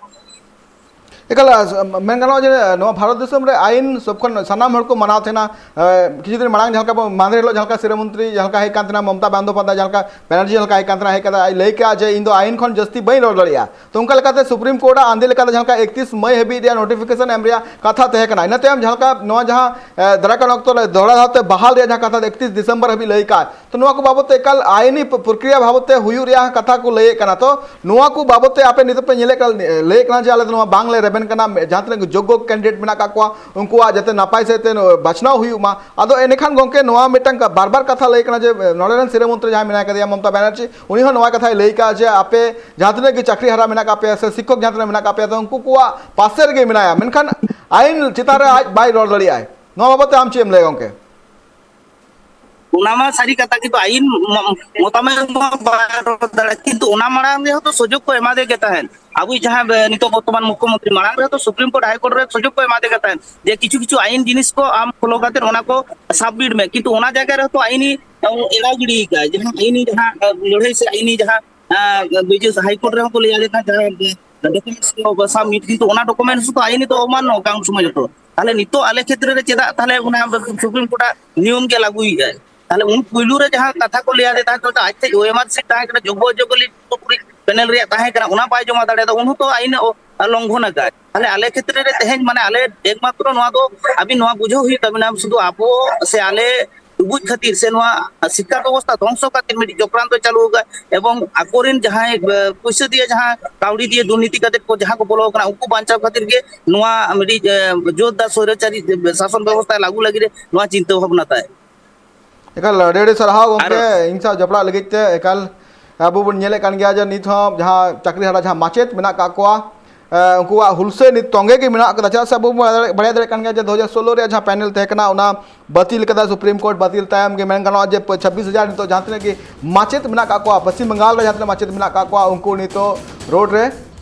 ᱮᱠᱟᱞ, ᱟᱥ-, ᱢᱮᱱ ᱜᱟᱱᱚᱜᱼᱟ ᱡᱮ ᱱᱚᱣᱟ ᱵᱷᱟᱨᱚᱛ ᱫᱤᱥᱚᱢ ᱨᱮ ᱟᱭᱤᱱ ᱥᱚᱵ ᱠᱷᱚᱱ ᱥᱟᱱᱟᱢ ᱦᱚᱲ ᱠᱚ ᱢᱟᱱᱟᱣ ᱛᱟᱦᱮᱱᱟ᱾ ᱮ, ᱠᱤᱪᱷᱩ ᱫᱤᱱ ᱢᱟᱲᱟᱝ ᱡᱟᱦᱟᱸ ᱞᱮᱠᱟ ᱵᱚ-, ᱢᱟᱦᱫᱮᱨ ᱦᱤᱞᱳᱜ ᱡᱟᱦᱟᱸ ᱞᱮᱠᱟ ᱥᱤᱨᱟᱹ ᱢᱚᱱᱛᱨᱤ ᱡᱟᱦᱟᱸ ᱞᱮᱠᱟ ᱦᱮᱡ ᱠᱟᱱ ᱛᱟᱦᱮᱱᱟ, ᱢᱚᱢᱚᱛᱟ ᱵᱚᱱᱫᱳᱯᱟᱫᱽᱫᱷᱟᱭ ᱡᱟᱦᱟᱸ ᱞᱮᱠᱟ ᱵᱮᱱᱟᱨᱡᱤ ᱡᱟᱦᱟᱸ ᱞᱮᱠᱟ ᱦᱮᱡ ᱠᱟᱱ ᱛᱟᱦᱮᱱᱟ, ᱟᱡ ᱞᱟᱹᱭ ᱠᱮᱜᱼᱟ ᱡᱮ ᱤᱧ ᱫᱚ ᱟᱭᱤᱱ ᱠᱷᱚᱱ ᱡᱟᱹᱥᱛᱤ ᱵᱟᱹᱧ ᱨᱚᱲ ᱫᱟᱲᱮᱭᱟᱜᱼᱟ᱾ ᱛᱚ ᱚᱱᱠᱟ ᱞᱮᱠᱟᱛᱮ ᱥᱩᱯᱨᱤᱢ ᱠᱳᱨᱴ ᱟᱜ ᱟᱸᱫᱮ ᱞᱮᱠᱟᱛᱮ ᱡᱟᱦᱟᱸ ᱞᱮᱠᱟ ᱮᱠᱛᱤᱥ ᱢᱟᱹᱭ ᱦᱟᱹᱵᱤᱡ ᱨᱮᱭᱟᱜ ᱱᱳᱴᱤᱯᱷᱤᱠᱮᱥᱚᱱ ᱮᱢ ᱨᱮᱭᱟᱜ ᱠᱟᱛᱷᱟ ᱛᱟᱦᱮᱸ ᱠᱟᱱᱟ, ᱤᱱᱟᱹ ᱛᱟᱭᱚᱢ ᱡᱟᱦᱟᱸ ᱞᱮᱠᱟ ᱱᱚᱣᱟ ᱡᱟᱦᱟᱸ, ᱮ, ᱫᱟᱨᱟᱭ ᱠᱟᱱ ᱚᱠᱛᱚ ᱨᱮ ᱫᱚᱦᱲᱟ ᱫᱷᱟᱣ ᱛᱮ ᱵᱟᱦᱟᱞ ᱨᱮᱭᱟᱜ ᱡᱟᱦᱟᱸ ᱠᱟᱛᱷᱟ ᱮᱠᱛᱤᱥ ᱰᱤᱥᱮᱢᱵᱚᱨ ᱦᱟᱹᱵᱤᱡ ᱞᱟᱹᱭ ᱠᱟᱜ, ᱛᱚ ᱱᱚᱣᱟ ᱠᱚ ᱵᱟᱵᱚᱫ ᱛᱮ ᱮᱠᱟᱞ ᱟᱭᱤᱱᱤ ᱯᱨᱚᱠᱨᱤᱭᱟ ᱵᱟᱵᱚᱫ ᱛᱮ ᱦᱩᱭᱩᱜ ᱨᱮᱭᱟᱜ ᱠᱟᱛᱷᱟ ᱠᱚ ᱞᱟᱹᱭᱮᱫ ᱠᱟᱱᱟ᱾ ᱛᱚ ᱱᱚᱣᱟ ᱠᱚ ᱵᱟᱵᱚᱫ ᱛᱮ ᱟᱯᱮ ᱱᱤᱛᱚᱜ ᱯᱮ ᱧᱮᱞᱮᱫ ᱠᱟᱱ, ᱞᱟᱹᱭᱮᱫ ᱠᱟᱱᱟ ᱡᱮ ᱟᱞᱮ ᱫᱚ ᱱᱚᱣᱟ ᱵᱟᱝᱞᱮ ᱨᱮᱵᱮᱱ ᱠᱟᱱᱟ, ᱡᱟᱦᱟᱸ ᱛᱤᱱᱟᱹᱜ ᱜᱮ ᱡᱳᱜᱽᱜᱚ ᱠᱮᱱᱰᱤᱰᱮᱴ ᱢᱮᱱᱟᱜ ᱠᱟᱜ ᱠᱚᱣᱟ ᱩᱱᱠᱩᱣᱟᱜ ᱡᱟᱛᱮ ᱱᱟᱯᱟᱭ ᱥᱮᱫ ᱛᱮ ᱵᱟᱪᱷᱱᱟᱣ ᱦᱩᱭᱩᱜ ᱢᱟ᱾ ᱟᱫᱚ ᱮᱸᱰᱮᱠᱷᱟᱱ ᱜᱚᱢᱠᱮ ᱱᱚᱣᱟ ᱢᱤᱫᱴᱟᱝ ᱵᱟᱨ ᱵᱟᱨ ᱠᱟᱛᱷᱟ ᱞᱟᱹᱭ ᱠᱟᱱᱟ ᱡᱮ ᱱᱚᱰᱮ ᱨᱮᱱ ᱥᱤᱨᱟᱹ ᱢᱚᱱᱛᱨᱤ ᱡᱟᱦᱟᱸᱭ ᱢᱮᱱᱟᱭ ᱠᱟᱫᱮᱭᱟ ᱢᱚᱢᱚᱛᱟ ᱵᱟᱱᱟᱨᱡᱤ, ᱩᱱᱤ ᱦᱚᱸ ᱱᱚᱣᱟ ᱠᱟᱛᱷᱟᱭ ᱞᱟᱹᱭ ᱠᱟᱜᱼᱟ ᱡᱮ ᱟᱯᱮ ᱡᱟᱦᱟᱸ ᱛᱤᱱᱟᱹᱜ ᱜᱮ ᱪᱟᱹᱠᱨᱤ ᱦᱟᱨᱟ ᱢᱮᱱᱟᱜ ᱠᱟᱜ ᱯᱮᱭᱟ ᱥᱮ ᱥᱤᱠᱠᱷᱚᱠ ᱡᱟᱦᱟᱸ ᱛᱤᱱᱟᱹᱜ ᱢᱮᱱᱟᱜ ᱠᱟᱜ ᱯᱮᱭᱟ, ᱛᱚ ᱩᱱᱠᱩ ᱠᱚᱣᱟᱜ ᱯᱟᱥᱮ ᱨᱮᱜᱮ ᱢᱮᱱᱟᱭᱟ, ᱢᱮᱱᱠᱷᱟᱱ ᱟᱭᱤᱱ ᱪᱮᱛᱟᱱ ᱨᱮ ᱟᱡ ᱵᱟᱭ ᱨᱚᱲ ᱫᱟᱲᱮᱭᱟᱜᱼᱟᱭ᱾ ᱱᱚᱣᱟ ᱵᱟᱵᱚᱫ ᱛᱮ ᱟᱢ ᱪᱮᱫ ᱮᱢ ᱞᱟᱹᱭᱟ ᱜᱚᱢᱠᱮ? ᱚᱱᱟ ᱢᱟ ᱥᱟᱹᱨᱤ ᱠᱟᱛᱷᱟ, ᱠᱤᱱᱛᱩ ᱟᱭᱤᱱ ᱢᱚ-, ᱢᱚᱛᱟᱢᱚᱛ ᱢᱟ ᱵᱟᱭ ᱨᱚᱲ ᱫᱟᱲᱮᱭᱟᱜᱼᱟ, ᱠᱤᱱᱛᱩ ᱚᱱᱟ ᱢᱟᱲᱟᱝ ᱨᱮᱦᱚᱸ ᱛᱚ ᱥᱩᱡᱳᱜᱽ ᱠᱚ ᱮᱢᱟᱫᱮ ᱜᱮ ᱛᱟᱦᱮᱸᱫ᱾ ᱟᱵᱚᱭᱤᱡ ᱡᱟᱦᱟᱸ, ᱮ, ᱱᱤᱛᱚᱜ ᱵᱚᱨᱛᱚᱢᱟᱱ ᱢᱩᱠᱷᱭᱚᱢᱚᱱᱛᱨᱤ, ᱢᱟᱲᱟᱝ ᱨᱮᱦᱚᱸ ᱛᱚ ᱥᱩᱯᱨᱤᱢ ᱠᱳᱨᱴ, ᱦᱟᱭ ᱠᱳᱨᱴ ᱨᱮ ᱥᱩᱡᱳᱜᱽ ᱠᱚ ᱮᱢᱟᱫᱮ ᱜᱮ ᱛᱟᱦᱮᱸᱫ ᱡᱮ ᱠᱤᱪᱷᱩ ᱠᱤᱪᱷᱩ ᱟᱭᱤᱱ ᱡᱤᱱᱤᱥ ᱠᱚ ᱟᱢ ᱯᱷᱚᱞᱳ ᱠᱟᱛᱮ ᱚᱱᱟ ᱠᱚ ᱥᱟᱵᱢᱤᱴ ᱢᱮ, ᱠᱤᱱᱛᱩ ᱚᱱᱟ ᱡᱟᱭᱜᱟ ᱨᱮᱦᱚᱸ ᱛᱚ ᱟᱭᱤᱱᱤ, ᱮ, ᱮᱲᱟᱣ ᱜᱤᱰᱤ ᱠᱟᱜᱼᱟᱭ᱾ ᱡᱟᱦᱟᱸ ᱟᱭᱤᱱᱤ ᱡᱟᱦᱟᱸ, ᱮ, ᱞᱟᱹᱲᱦᱟᱹᱭ ᱥᱮ ᱟᱭᱤᱱᱤ ᱡᱟᱦᱟᱸ, ᱮ, ᱵᱤᱡᱚᱭ ᱦᱟᱭ ᱠᱳᱨᱴ ᱨᱮᱦᱚᱸ ᱠᱚ ᱞᱟᱹᱭ ᱟᱞᱮ ᱛᱟᱦᱮᱸᱫ ᱡᱟᱦᱟᱸ, ᱮ, ᱰᱚᱠᱩᱢᱮᱱᱴᱥ ᱠᱚ ᱥᱟᱵᱢᱤᱴ, ᱠᱤᱱᱛᱩ ᱚᱱᱟ ᱰᱚᱠᱩᱢᱮᱱᱴᱥ ᱫᱚ ᱟᱭᱤᱱᱤ ᱫᱚ ᱚᱢᱟᱱᱱᱚ ᱠᱟᱱ ᱥᱚᱢᱚᱭ ᱡᱚᱛᱚ᱾ ᱛᱟᱦᱞᱮ ᱱᱤᱛᱚᱜ ᱟᱞᱮ ᱠᱷᱮᱛᱨᱮ ᱨᱮ ᱪᱮᱫᱟᱜ ᱛᱟᱦᱞᱮ ᱚᱱᱟ ᱥᱩᱯᱨᱤᱢ ᱠᱳᱨᱴ ᱟᱜ ᱱᱤᱭᱚᱢ ᱜᱮ ᱞᱟᱹᱜᱩᱭᱮᱫᱟᱭ? ᱛᱟᱦᱞᱮ ᱩᱱ ᱯᱩᱭᱞᱩ ᱨᱮ ᱡᱟᱦᱟᱸ ᱠᱟᱛᱷᱟ ᱠᱚ ᱞᱟᱹᱭ ᱟᱫᱮ ᱛᱟᱦᱮᱸᱫ, ᱛᱚ ᱟᱡ ᱴᱷᱮᱡ ᱳᱭᱮᱢᱟᱨ ᱥᱤᱴ ᱛᱟᱦᱮᱸ ᱠᱟᱱᱟ, ᱡᱳᱜᱽᱜᱚ ᱚᱡᱳᱜᱽᱜᱚ ᱞᱤᱥᱴ ᱯᱩᱨᱟᱹᱯᱩᱨᱤ ᱯᱮᱱᱮᱞ ᱨᱮᱭᱟᱜ ᱛᱟᱦᱮᱸ ᱠᱟᱱᱟ, ᱚᱱᱟ ᱵᱟᱭ ᱡᱚᱢᱟ ᱫᱟᱲᱮᱭᱟᱫᱟ, ᱩᱱ ᱦᱚᱸᱛᱚ ᱟᱹᱭᱤᱱ ᱮ ᱚ-, ᱞᱚᱝᱜᱷᱚᱱ ᱟᱠᱟᱫ᱾ ᱛᱟᱦᱞᱮ ᱟᱞᱮ ᱠᱷᱮᱛᱨᱮ ᱨᱮ ᱛᱮᱦᱮᱧ, ᱢᱟᱱᱮ, ᱟᱞᱮ ᱮᱠᱢᱟᱛᱨᱚ ᱱᱚᱣᱟ ᱫᱚ ᱟᱹᱵᱤᱱ ᱱᱚᱣᱟ ᱵᱩᱡᱷᱟᱹᱣ ᱦᱩᱭᱩᱜ ᱛᱟᱵᱤᱱᱟ, ᱥᱩᱫᱷᱩ ᱟᱵᱚ ᱥᱮ ᱟᱞᱮ ᱰᱩᱵᱩᱡ ᱠᱷᱟᱹᱛᱤᱨ ᱥᱮ ᱱᱚᱣᱟ ᱥᱤᱠᱠᱷᱟ ᱵᱮᱵᱚᱥᱛᱷᱟ ᱫᱷᱚᱝᱥᱚ ᱠᱷᱟᱹᱛᱤᱨ ᱢᱤᱫᱴᱤᱡ ᱪᱚᱠᱨᱟᱱᱛᱚ ᱪᱟᱹᱞᱩ ᱟᱠᱟᱫ, ᱮᱵᱚᱝ ᱟᱠᱚᱨᱮᱱ ᱡᱟᱦᱟᱸᱭ, ᱮ, ᱯᱩᱭᱥᱟᱹ ᱫᱤᱭᱮ, ᱡᱟᱦᱟᱸ ᱠᱟᱹᱣᱰᱤ ᱫᱤᱭᱮ ᱫᱩᱨᱱᱤᱛᱤ ᱠᱟᱛᱮ ᱠᱚ ᱡᱟᱦᱟᱸ ᱠᱚ ᱵᱚᱞᱚ ᱟᱠᱟᱱᱟ, ᱩᱱᱠᱩ ᱵᱟᱧᱪᱟᱣ ᱠᱷᱟᱹᱛᱤᱨ ᱜᱮ ᱱᱚᱣᱟ ᱢᱤᱫᱴᱤᱡ, ᱮ, ᱡᱳᱨᱫᱟᱨ ᱥᱚᱨᱟᱪᱟᱨᱤ ᱥᱟᱥᱚᱱ ᱵᱮᱵᱚᱥᱛᱷᱟ ᱞᱟᱹᱜᱩ ᱞᱟᱹᱜᱤᱫ ᱮ ᱱᱚᱣᱟ ᱪᱤᱱᱛᱟᱹ ᱵᱷᱟᱵᱽᱱᱟ ᱛᱟᱭ᱾ ᱮᱠᱟᱞ, ᱟᱹᱰᱤ ᱟᱹᱰᱤ ᱥᱟᱨᱦᱟᱣ ᱜᱚᱢᱠᱮ, ᱟᱨ ᱤᱧ ᱥᱟᱶ ᱡᱚᱯᱲᱟᱜ ᱞᱟᱹᱜᱤᱫ ᱛᱮ᱾ ᱮᱠᱟᱞ, ᱟᱵᱚ ᱵᱚᱱ ᱧᱮᱞᱮᱫ ᱠᱟᱱ ᱜᱮᱭᱟ ᱡᱮ ᱱᱤᱛ ᱦᱚᱸ ᱡᱟᱦᱟᱸ ᱪᱟᱹᱠᱨᱤ ᱦᱟᱨᱟ ᱡᱟᱦᱟᱸ ᱢᱟᱪᱮᱫ ᱢᱮᱱᱟᱜ ᱠᱟᱜ ᱠᱚᱣᱟ, ᱮ, ᱩᱱᱠᱩᱣᱟᱜ ᱦᱩᱞᱥᱟᱹᱭ ᱱᱤᱛ ᱛᱚᱸᱜᱮ ᱜᱮ ᱢᱮᱱᱟᱜ ᱠᱟᱫᱟ᱾ ᱪᱮᱫᱟᱜ ᱥᱮ ᱟᱵᱚ ᱵᱚᱱ ᱵᱟᱲᱟᱭ ᱫᱟᱲᱮᱭᱟᱜ ᱠᱟᱱ ᱜᱮᱭᱟ ᱡᱮ ᱫᱩ ᱦᱟᱡᱟᱨ ᱥᱳᱞᱳ ᱨᱮᱭᱟᱜ ᱡᱟᱦᱟᱸ ᱯᱮᱱᱮᱞ ᱛᱟᱦᱮᱸ ᱠᱟᱱᱟ, ᱚᱱᱟ ᱵᱟᱹᱛᱤᱞ ᱠᱟᱫᱟ ᱥᱩᱯᱨᱤᱢ ᱠᱳᱨᱴ᱾ ᱵᱟᱹᱛᱤᱞ ᱛᱟᱭᱚᱢ ᱜᱮ ᱢᱮᱱ ᱜᱟᱱᱚᱜᱼᱟ ᱡᱮ ᱪᱷᱟᱵᱵᱤᱥ ᱦᱟᱡᱟᱨ ᱱᱤᱛᱚᱜ ᱡᱟᱦᱟᱸ ᱛᱤᱱᱟᱹᱜ ᱜᱮ ᱢᱟᱪᱮᱫ ᱢᱮᱱᱟᱜ ᱠᱟᱜ ᱠᱚᱣᱟ, ᱯᱚᱥᱪᱤᱢ ᱵᱟᱝᱜᱟᱞ ᱨᱮ ᱡᱟᱦᱟᱸ ᱛᱤᱱᱟᱹᱜ ᱢᱟᱪᱮᱫ ᱢᱮᱱᱟᱜ ᱠᱟᱜ ᱠᱚᱣᱟ, ᱩᱱᱠᱩ ᱱᱤᱛᱚᱜ ᱨᱳᱰ ᱨᱮ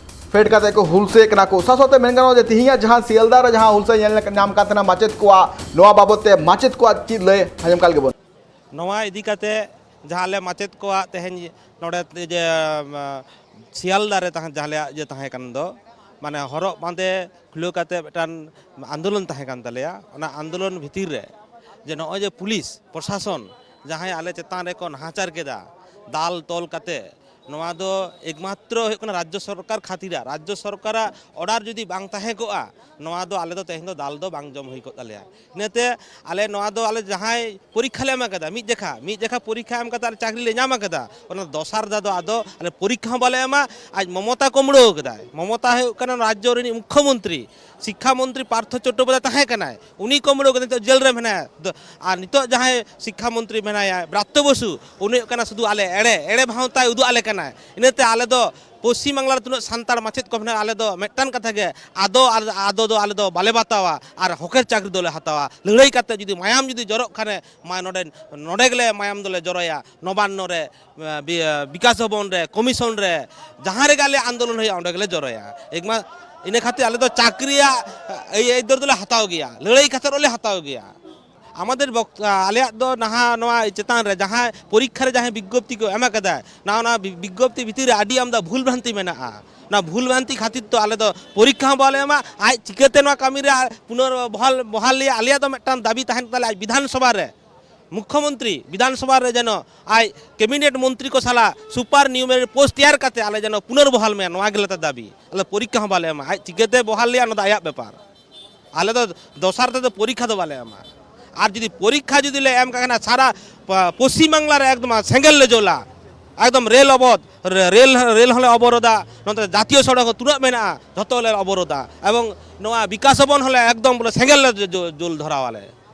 ᱯᱷᱮᱰ ᱠᱟᱛᱮ ᱠᱚ ᱦᱩᱞᱥᱟᱹᱭ ᱠᱟᱱᱟ ᱠᱚ᱾ ᱥᱟᱶ ᱥᱟᱶᱛᱮ ᱢᱮᱱ ᱜᱟᱱᱚᱜᱼᱟ ᱡᱮ ᱛᱮᱦᱮᱧᱟᱜ ᱡᱟᱦᱟᱸ ᱥᱤᱭᱟᱞᱫᱟ ᱨᱮ ᱡᱟᱦᱟᱸ ᱦᱩᱞᱥᱟᱹᱭ ᱧᱮᱞ ᱧᱟᱢ ᱠᱟᱱ ᱛᱟᱦᱮᱱᱟ ᱢᱟᱪᱮᱫ ᱠᱚᱣᱟᱜ, ᱱᱚᱣᱟ ᱵᱟᱵᱚᱛ ᱛᱮ ᱢᱟᱪᱮᱫ ᱠᱚᱣᱟᱜ ᱪᱮᱫ ᱞᱟᱹᱭ, ᱟᱸᱡᱚᱢ ᱠᱟᱜ ᱞᱮᱜᱮ ᱵᱚᱱ᱾ ᱱᱚᱣᱟ ᱤᱫᱤ ᱠᱟᱛᱮ ᱡᱟᱦᱟᱸ ᱟᱞᱮ ᱢᱟᱪᱮᱫ ᱠᱚᱣᱟᱜ ᱛᱮᱦᱮᱧ ᱱᱚᱰᱮ ᱡᱮ, ᱟᱸ, ᱥᱤᱭᱟᱞᱫᱟ ᱨᱮ ᱛᱟᱦᱮᱸ, ᱡᱟᱦᱟᱸ ᱟᱞᱮᱭᱟᱜ ᱤᱭᱟᱹ ᱛᱟᱦᱮᱸ ᱠᱟᱱ ᱫᱚ, ᱢᱟᱱᱮ, ᱦᱚᱨᱚᱜ ᱵᱟᱸᱫᱮ ᱠᱷᱩᱞᱟᱹᱣ ᱠᱟᱛᱮ ᱢᱤᱫᱴᱟᱝ ᱟᱱᱫᱳᱞᱚᱱ ᱛᱟᱦᱮᱸ ᱠᱟᱱ ᱛᱟᱞᱮᱭᱟ᱾ ᱚᱱᱟ ᱟᱱᱫᱳᱞᱚᱱ ᱵᱷᱤᱛᱤᱨ ᱨᱮ ᱡᱮ ᱱᱚᱜᱼᱚᱭ ᱡᱮ ᱯᱩᱞᱤᱥ ᱯᱨᱚᱥᱟᱥᱚᱱ ᱡᱟᱦᱟᱸᱭ ᱟᱞᱮ ᱪᱮᱛᱟᱱ ᱨᱮᱠᱚ ᱱᱟᱦᱟᱪᱟᱨ ᱠᱮᱫᱟ, ᱫᱟᱞ ᱛᱚᱞ ᱠᱟᱛᱮ, ᱱᱚᱣᱟ ᱫᱚ ᱮᱠᱢᱟᱛᱨᱚ ᱦᱩᱭᱩᱜ ᱠᱟᱱᱟ ᱨᱟᱡᱽᱡᱚ ᱥᱚᱨᱠᱟᱨ ᱠᱷᱟᱹᱛᱤᱨᱟᱜ᱾ ᱨᱟᱡᱽᱡᱚ ᱥᱚᱨᱠᱟᱨᱟᱜ ᱚᱰᱟᱨ ᱡᱩᱫᱤ ᱵᱟᱝ ᱛᱟᱦᱮᱸ ᱠᱚᱜᱼᱟ, ᱱᱚᱣᱟ ᱫᱚ ᱟᱞᱮ ᱫᱚ ᱛᱮᱦᱮᱧ ᱫᱚ ᱫᱟᱞ ᱫᱚ ᱵᱟᱝ ᱡᱚᱢ ᱦᱩᱭ ᱠᱚᱜ ᱛᱟᱞᱮᱭᱟ᱾ ᱤᱱᱟᱹᱛᱮ ᱟᱞᱮ ᱱᱚᱣᱟ ᱫᱚ, ᱟᱞᱮ ᱡᱟᱦᱟᱸᱭ ᱯᱚᱨᱤᱠᱠᱷᱟ ᱞᱮ ᱮᱢ ᱠᱟᱫᱟ, ᱢᱤᱫ ᱡᱮᱠᱷᱟ, ᱢᱤᱫ ᱡᱮᱠᱷᱟ ᱯᱚᱨᱤᱠᱠᱷᱟ ᱮᱢ ᱠᱟᱛᱮ ᱟᱞᱮ ᱪᱟᱹᱠᱨᱤ ᱞᱮ ᱧᱟᱢ ᱠᱟᱫᱟ, ᱚᱱᱟ ᱫᱚᱥᱟᱨ ᱫᱷᱟᱣ ᱫᱚ ᱟᱫᱚ ᱟᱞᱮ ᱯᱚᱨᱤᱠᱠᱷᱟ ᱦᱚᱸ ᱵᱟᱞᱮ ᱮᱢᱟ᱾ ᱟᱡ ᱢᱚᱢᱚᱛᱟ ᱠᱩᱢᱲᱟᱹᱣ ᱠᱟᱫᱟᱭ᱾ ᱢᱚᱢᱚᱛᱟ ᱦᱩᱭᱩᱜ ᱠᱟᱱᱟ ᱨᱟᱡᱽᱡᱚ ᱨᱤᱱᱤᱡ ᱢᱩᱠᱠᱷᱚ ᱢᱚᱱᱛᱨᱤ, ᱥᱤᱠᱠᱷᱟ ᱢᱚᱱᱛᱨᱤ ᱯᱟᱨᱛᱷᱚ ᱪᱚᱴᱴᱳᱯᱟᱫᱽᱫᱷᱟᱭ ᱛᱟᱦᱮᱸ ᱠᱟᱱᱟᱭ, ᱩᱱᱤ ᱠᱩᱢᱲᱟᱹᱣ ᱠᱟᱫᱟ, ᱱᱤᱛᱚᱜ ᱡᱮᱞ ᱨᱮ ᱢᱮᱱᱟᱭᱟ᱾ ᱫᱚ-, ᱟᱨ ᱱᱤᱛᱚᱜ ᱡᱟᱦᱟᱸᱭ ᱥᱤᱠᱠᱷᱟ ᱢᱚᱱᱛᱨᱤ ᱢᱮᱱᱟᱭᱟ ᱵᱨᱟᱛᱛᱚ ᱵᱚᱥᱩ, ᱩᱱᱤ ᱦᱩᱭᱩᱜ ᱠᱟᱱᱟ ᱥᱩᱫᱷᱩ ᱟᱞᱮ ᱮᱲᱮ, ᱮᱲᱮ ᱵᱷᱟᱶᱛᱟᱭ ᱩᱫᱩᱜ ᱟᱞᱮ ᱠᱟᱱᱟᱭ᱾ ᱤᱱᱟᱹᱛᱮ ᱟᱞᱮ ᱫᱚ ᱯᱚᱥᱪᱤᱢ ᱵᱟᱝᱞᱟ ᱨᱮ ᱛᱤᱱᱟᱹᱜ ᱥᱟᱱᱛᱟᱲ ᱢᱟᱪᱮᱫ ᱠᱚ ᱢᱮᱱᱟᱜᱼᱟ, ᱟᱞᱮ ᱫᱚ ᱢᱤᱫᱴᱟᱝ ᱠᱟᱛᱷᱟ ᱜᱮ, ᱟᱫᱚ ᱟᱨ ᱟᱫᱚ ᱫᱚ ᱟᱞᱮ ᱫᱚ ᱵᱟᱞᱮ ᱵᱟᱛᱟᱣᱟ ᱟᱨ ᱦᱚᱠᱮᱨ ᱪᱟᱹᱠᱨᱤ ᱫᱚᱞᱮ ᱦᱟᱛᱟᱣᱟ᱾ ᱞᱟᱹᱲᱦᱟᱹᱭ ᱠᱟᱛᱮ ᱡᱩᱫᱤ ᱢᱟᱭᱟᱢ ᱡᱩᱫᱤ ᱡᱚᱨᱚᱜ ᱠᱷᱟᱱᱮ, ᱢᱟ ᱱᱚᱰᱮ, ᱱᱚᱰᱮ ᱜᱮᱞᱮ ᱢᱟᱭᱟᱢ ᱫᱚᱞᱮ ᱡᱚᱨᱚᱭᱟ᱾ ᱱᱚᱵᱟᱱᱱᱚ ᱨᱮ, ᱵᱤ-, ᱵᱤᱠᱟᱥ ᱵᱷᱚᱵᱚᱱ ᱨᱮ, ᱠᱚᱢᱤᱥᱚᱱ ᱨᱮ, ᱡᱟᱦᱟᱸ ᱨᱮᱜᱮ ᱟᱞᱮ ᱟᱱᱫᱳᱞᱚᱱ ᱦᱩᱭᱩᱜᱼᱟ, ᱚᱸᱰᱮ ᱜᱮᱞᱮ ᱡᱚᱨᱚᱭᱟ᱾ ᱮᱠᱢᱟ-, ᱤᱱᱟᱹ ᱠᱷᱟᱹᱛᱤᱨ ᱟᱞᱮ ᱫᱚ ᱪᱟᱹᱠᱨᱤᱭᱟᱜ ᱟᱹᱭ-, ᱟᱹᱭᱫᱟᱹᱨ ᱫᱚᱞᱮ ᱦᱟᱛᱟᱣ ᱜᱮᱭᱟ, ᱞᱟᱹᱲᱦᱟᱹᱭ ᱠᱟᱛᱮ ᱦᱚᱸᱞᱮ ᱦᱟᱛᱟᱣ ᱜᱮᱭᱟ᱾ ᱟᱢᱟᱫᱮᱨ ᱵᱚᱠ-, ᱟᱞᱮᱭᱟᱜ ᱫᱚ ᱱᱟᱦᱟᱜ ᱱᱚᱣᱟ ᱪᱮᱛᱟᱱ ᱨᱮ ᱡᱟᱦᱟᱸ ᱯᱚᱨᱤᱠᱠᱷᱟ ᱨᱮ ᱡᱟᱦᱟᱸᱭ ᱵᱤᱜᱽᱜᱚᱯᱛᱤ ᱠᱚ ᱮᱢ ᱟᱠᱟᱫᱟ, ᱱᱚᱣᱟ, ᱱᱚᱣᱟ ᱵᱤ-, ᱵᱤᱜᱽᱜᱚᱯᱛᱤ ᱵᱷᱤᱛᱤᱨ ᱨᱮ ᱟᱹᱰᱤ ᱟᱢᱫᱟ ᱵᱷᱩᱞ ᱵᱷᱨᱟᱱᱛᱤ ᱢᱮᱱᱟᱜᱼᱟ᱾ ᱚᱱᱟ ᱵᱷᱩᱞ ᱵᱷᱨᱟᱱᱛᱤ ᱠᱷᱟᱹᱛᱤᱨ ᱛᱮ ᱟᱞᱮ ᱫᱚ ᱯᱚᱨᱤᱠᱠᱷᱟ ᱦᱚᱸ ᱵᱟᱞᱮ ᱮᱢᱟ᱾ ᱟᱡ ᱪᱤᱠᱟᱹᱛᱮ ᱱᱚᱣᱟ ᱠᱟᱹᱢᱤ ᱨᱮ ᱯᱩᱱᱚᱨ ᱵᱚᱦᱟᱞ, ᱵᱚᱦᱟᱞ ᱞᱮᱭᱟ? ᱟᱞᱮᱭᱟᱜ ᱫᱚ ᱢᱤᱫᱴᱟᱝ ᱫᱟᱹᱵᱤ ᱛᱟᱦᱮᱱ ᱛᱟᱞᱮᱭᱟ, ᱟᱡ ᱵᱤᱫᱷᱟᱱ ᱥᱚᱵᱷᱟ ᱨᱮ ᱢᱩᱠᱠᱷᱚᱢᱚᱱᱛᱨᱤ ᱵᱤᱫᱷᱟᱱᱥᱚᱵᱷᱟ ᱨᱮ ᱡᱮᱱᱚ ᱟᱡ ᱠᱮᱵᱤᱱᱮᱴ ᱢᱚᱱᱛᱨᱤ ᱠᱚ ᱥᱟᱞᱟᱜ ᱥᱩᱯᱟᱨ ᱱᱤᱭᱩᱢᱟᱨᱤ ᱯᱳᱥᱴ ᱛᱮᱭᱟᱨ ᱠᱟᱛᱮ ᱟᱞᱮ ᱡᱮᱱᱚ ᱯᱩᱱᱚᱨᱵᱚᱦᱟᱞ ᱢᱮ, ᱱᱚᱣᱟ ᱜᱮᱞᱮ ᱫᱟᱹᱵᱤ᱾ ᱟᱞᱮ ᱯᱚᱨᱤᱠᱠᱷᱟ ᱦᱚᱸ ᱵᱟᱞᱮ ᱮᱢᱟ, ᱟᱡ ᱪᱤᱠᱟᱹᱛᱮ ᱵᱚᱦᱟᱞ ᱞᱮᱭᱟ ᱚᱱᱟ ᱫᱚ ᱟᱭᱟᱜ ᱵᱮᱯᱟᱨ᱾ ᱟᱞᱮ ᱫᱚ ᱫᱚᱥᱟᱨ ᱛᱮᱫᱚ ᱯᱚᱨᱤᱠᱠᱷᱟ ᱫᱚ ᱵᱟᱞᱮ ᱮᱢᱟ᱾ ᱟᱨ ᱡᱩᱫᱤ ᱯᱚᱨᱤᱠᱠᱷᱟ ᱡᱩᱫᱤ ᱞᱮ ᱮᱢ ᱠᱟᱜ ᱠᱷᱟᱱ ᱥᱟᱨᱟ ᱯᱚᱥᱪᱤᱢ ᱵᱟᱝᱞᱟ ᱨᱮ ᱮᱠᱫᱚᱢ ᱥᱮᱸᱜᱮᱞ ᱞᱮ ᱡᱩᱞᱟ, ᱮᱠᱫᱚᱢ ᱨᱮᱞ ᱚᱵᱚᱫ, ᱨᱮᱞ ᱨᱮᱞ ᱦᱚᱸᱞᱮ ᱚᱵᱚᱨᱳᱫᱟ᱾ ᱱᱚᱛᱮ ᱡᱟᱛᱤᱭᱚ ᱥᱚᱲᱚᱠ ᱦᱚᱸ ᱛᱤᱱᱟᱹᱜ ᱢᱮᱱᱟᱜᱼᱟ ᱡᱷᱚᱛᱚ ᱞᱮ ᱚᱵᱚᱨᱳᱫᱟ, ᱮᱵᱚᱝ ᱱᱚᱣᱟ ᱵᱤᱠᱟᱥ ᱵᱷᱚᱵᱚᱱ ᱦᱚᱸᱞᱮ ᱮᱠᱫᱚᱢ ᱵᱚᱞᱮ ᱥᱮᱸᱜᱮᱞ ᱞᱮ ᱡᱩᱞ ᱫᱷᱚᱨᱟᱣᱟᱞᱮ᱾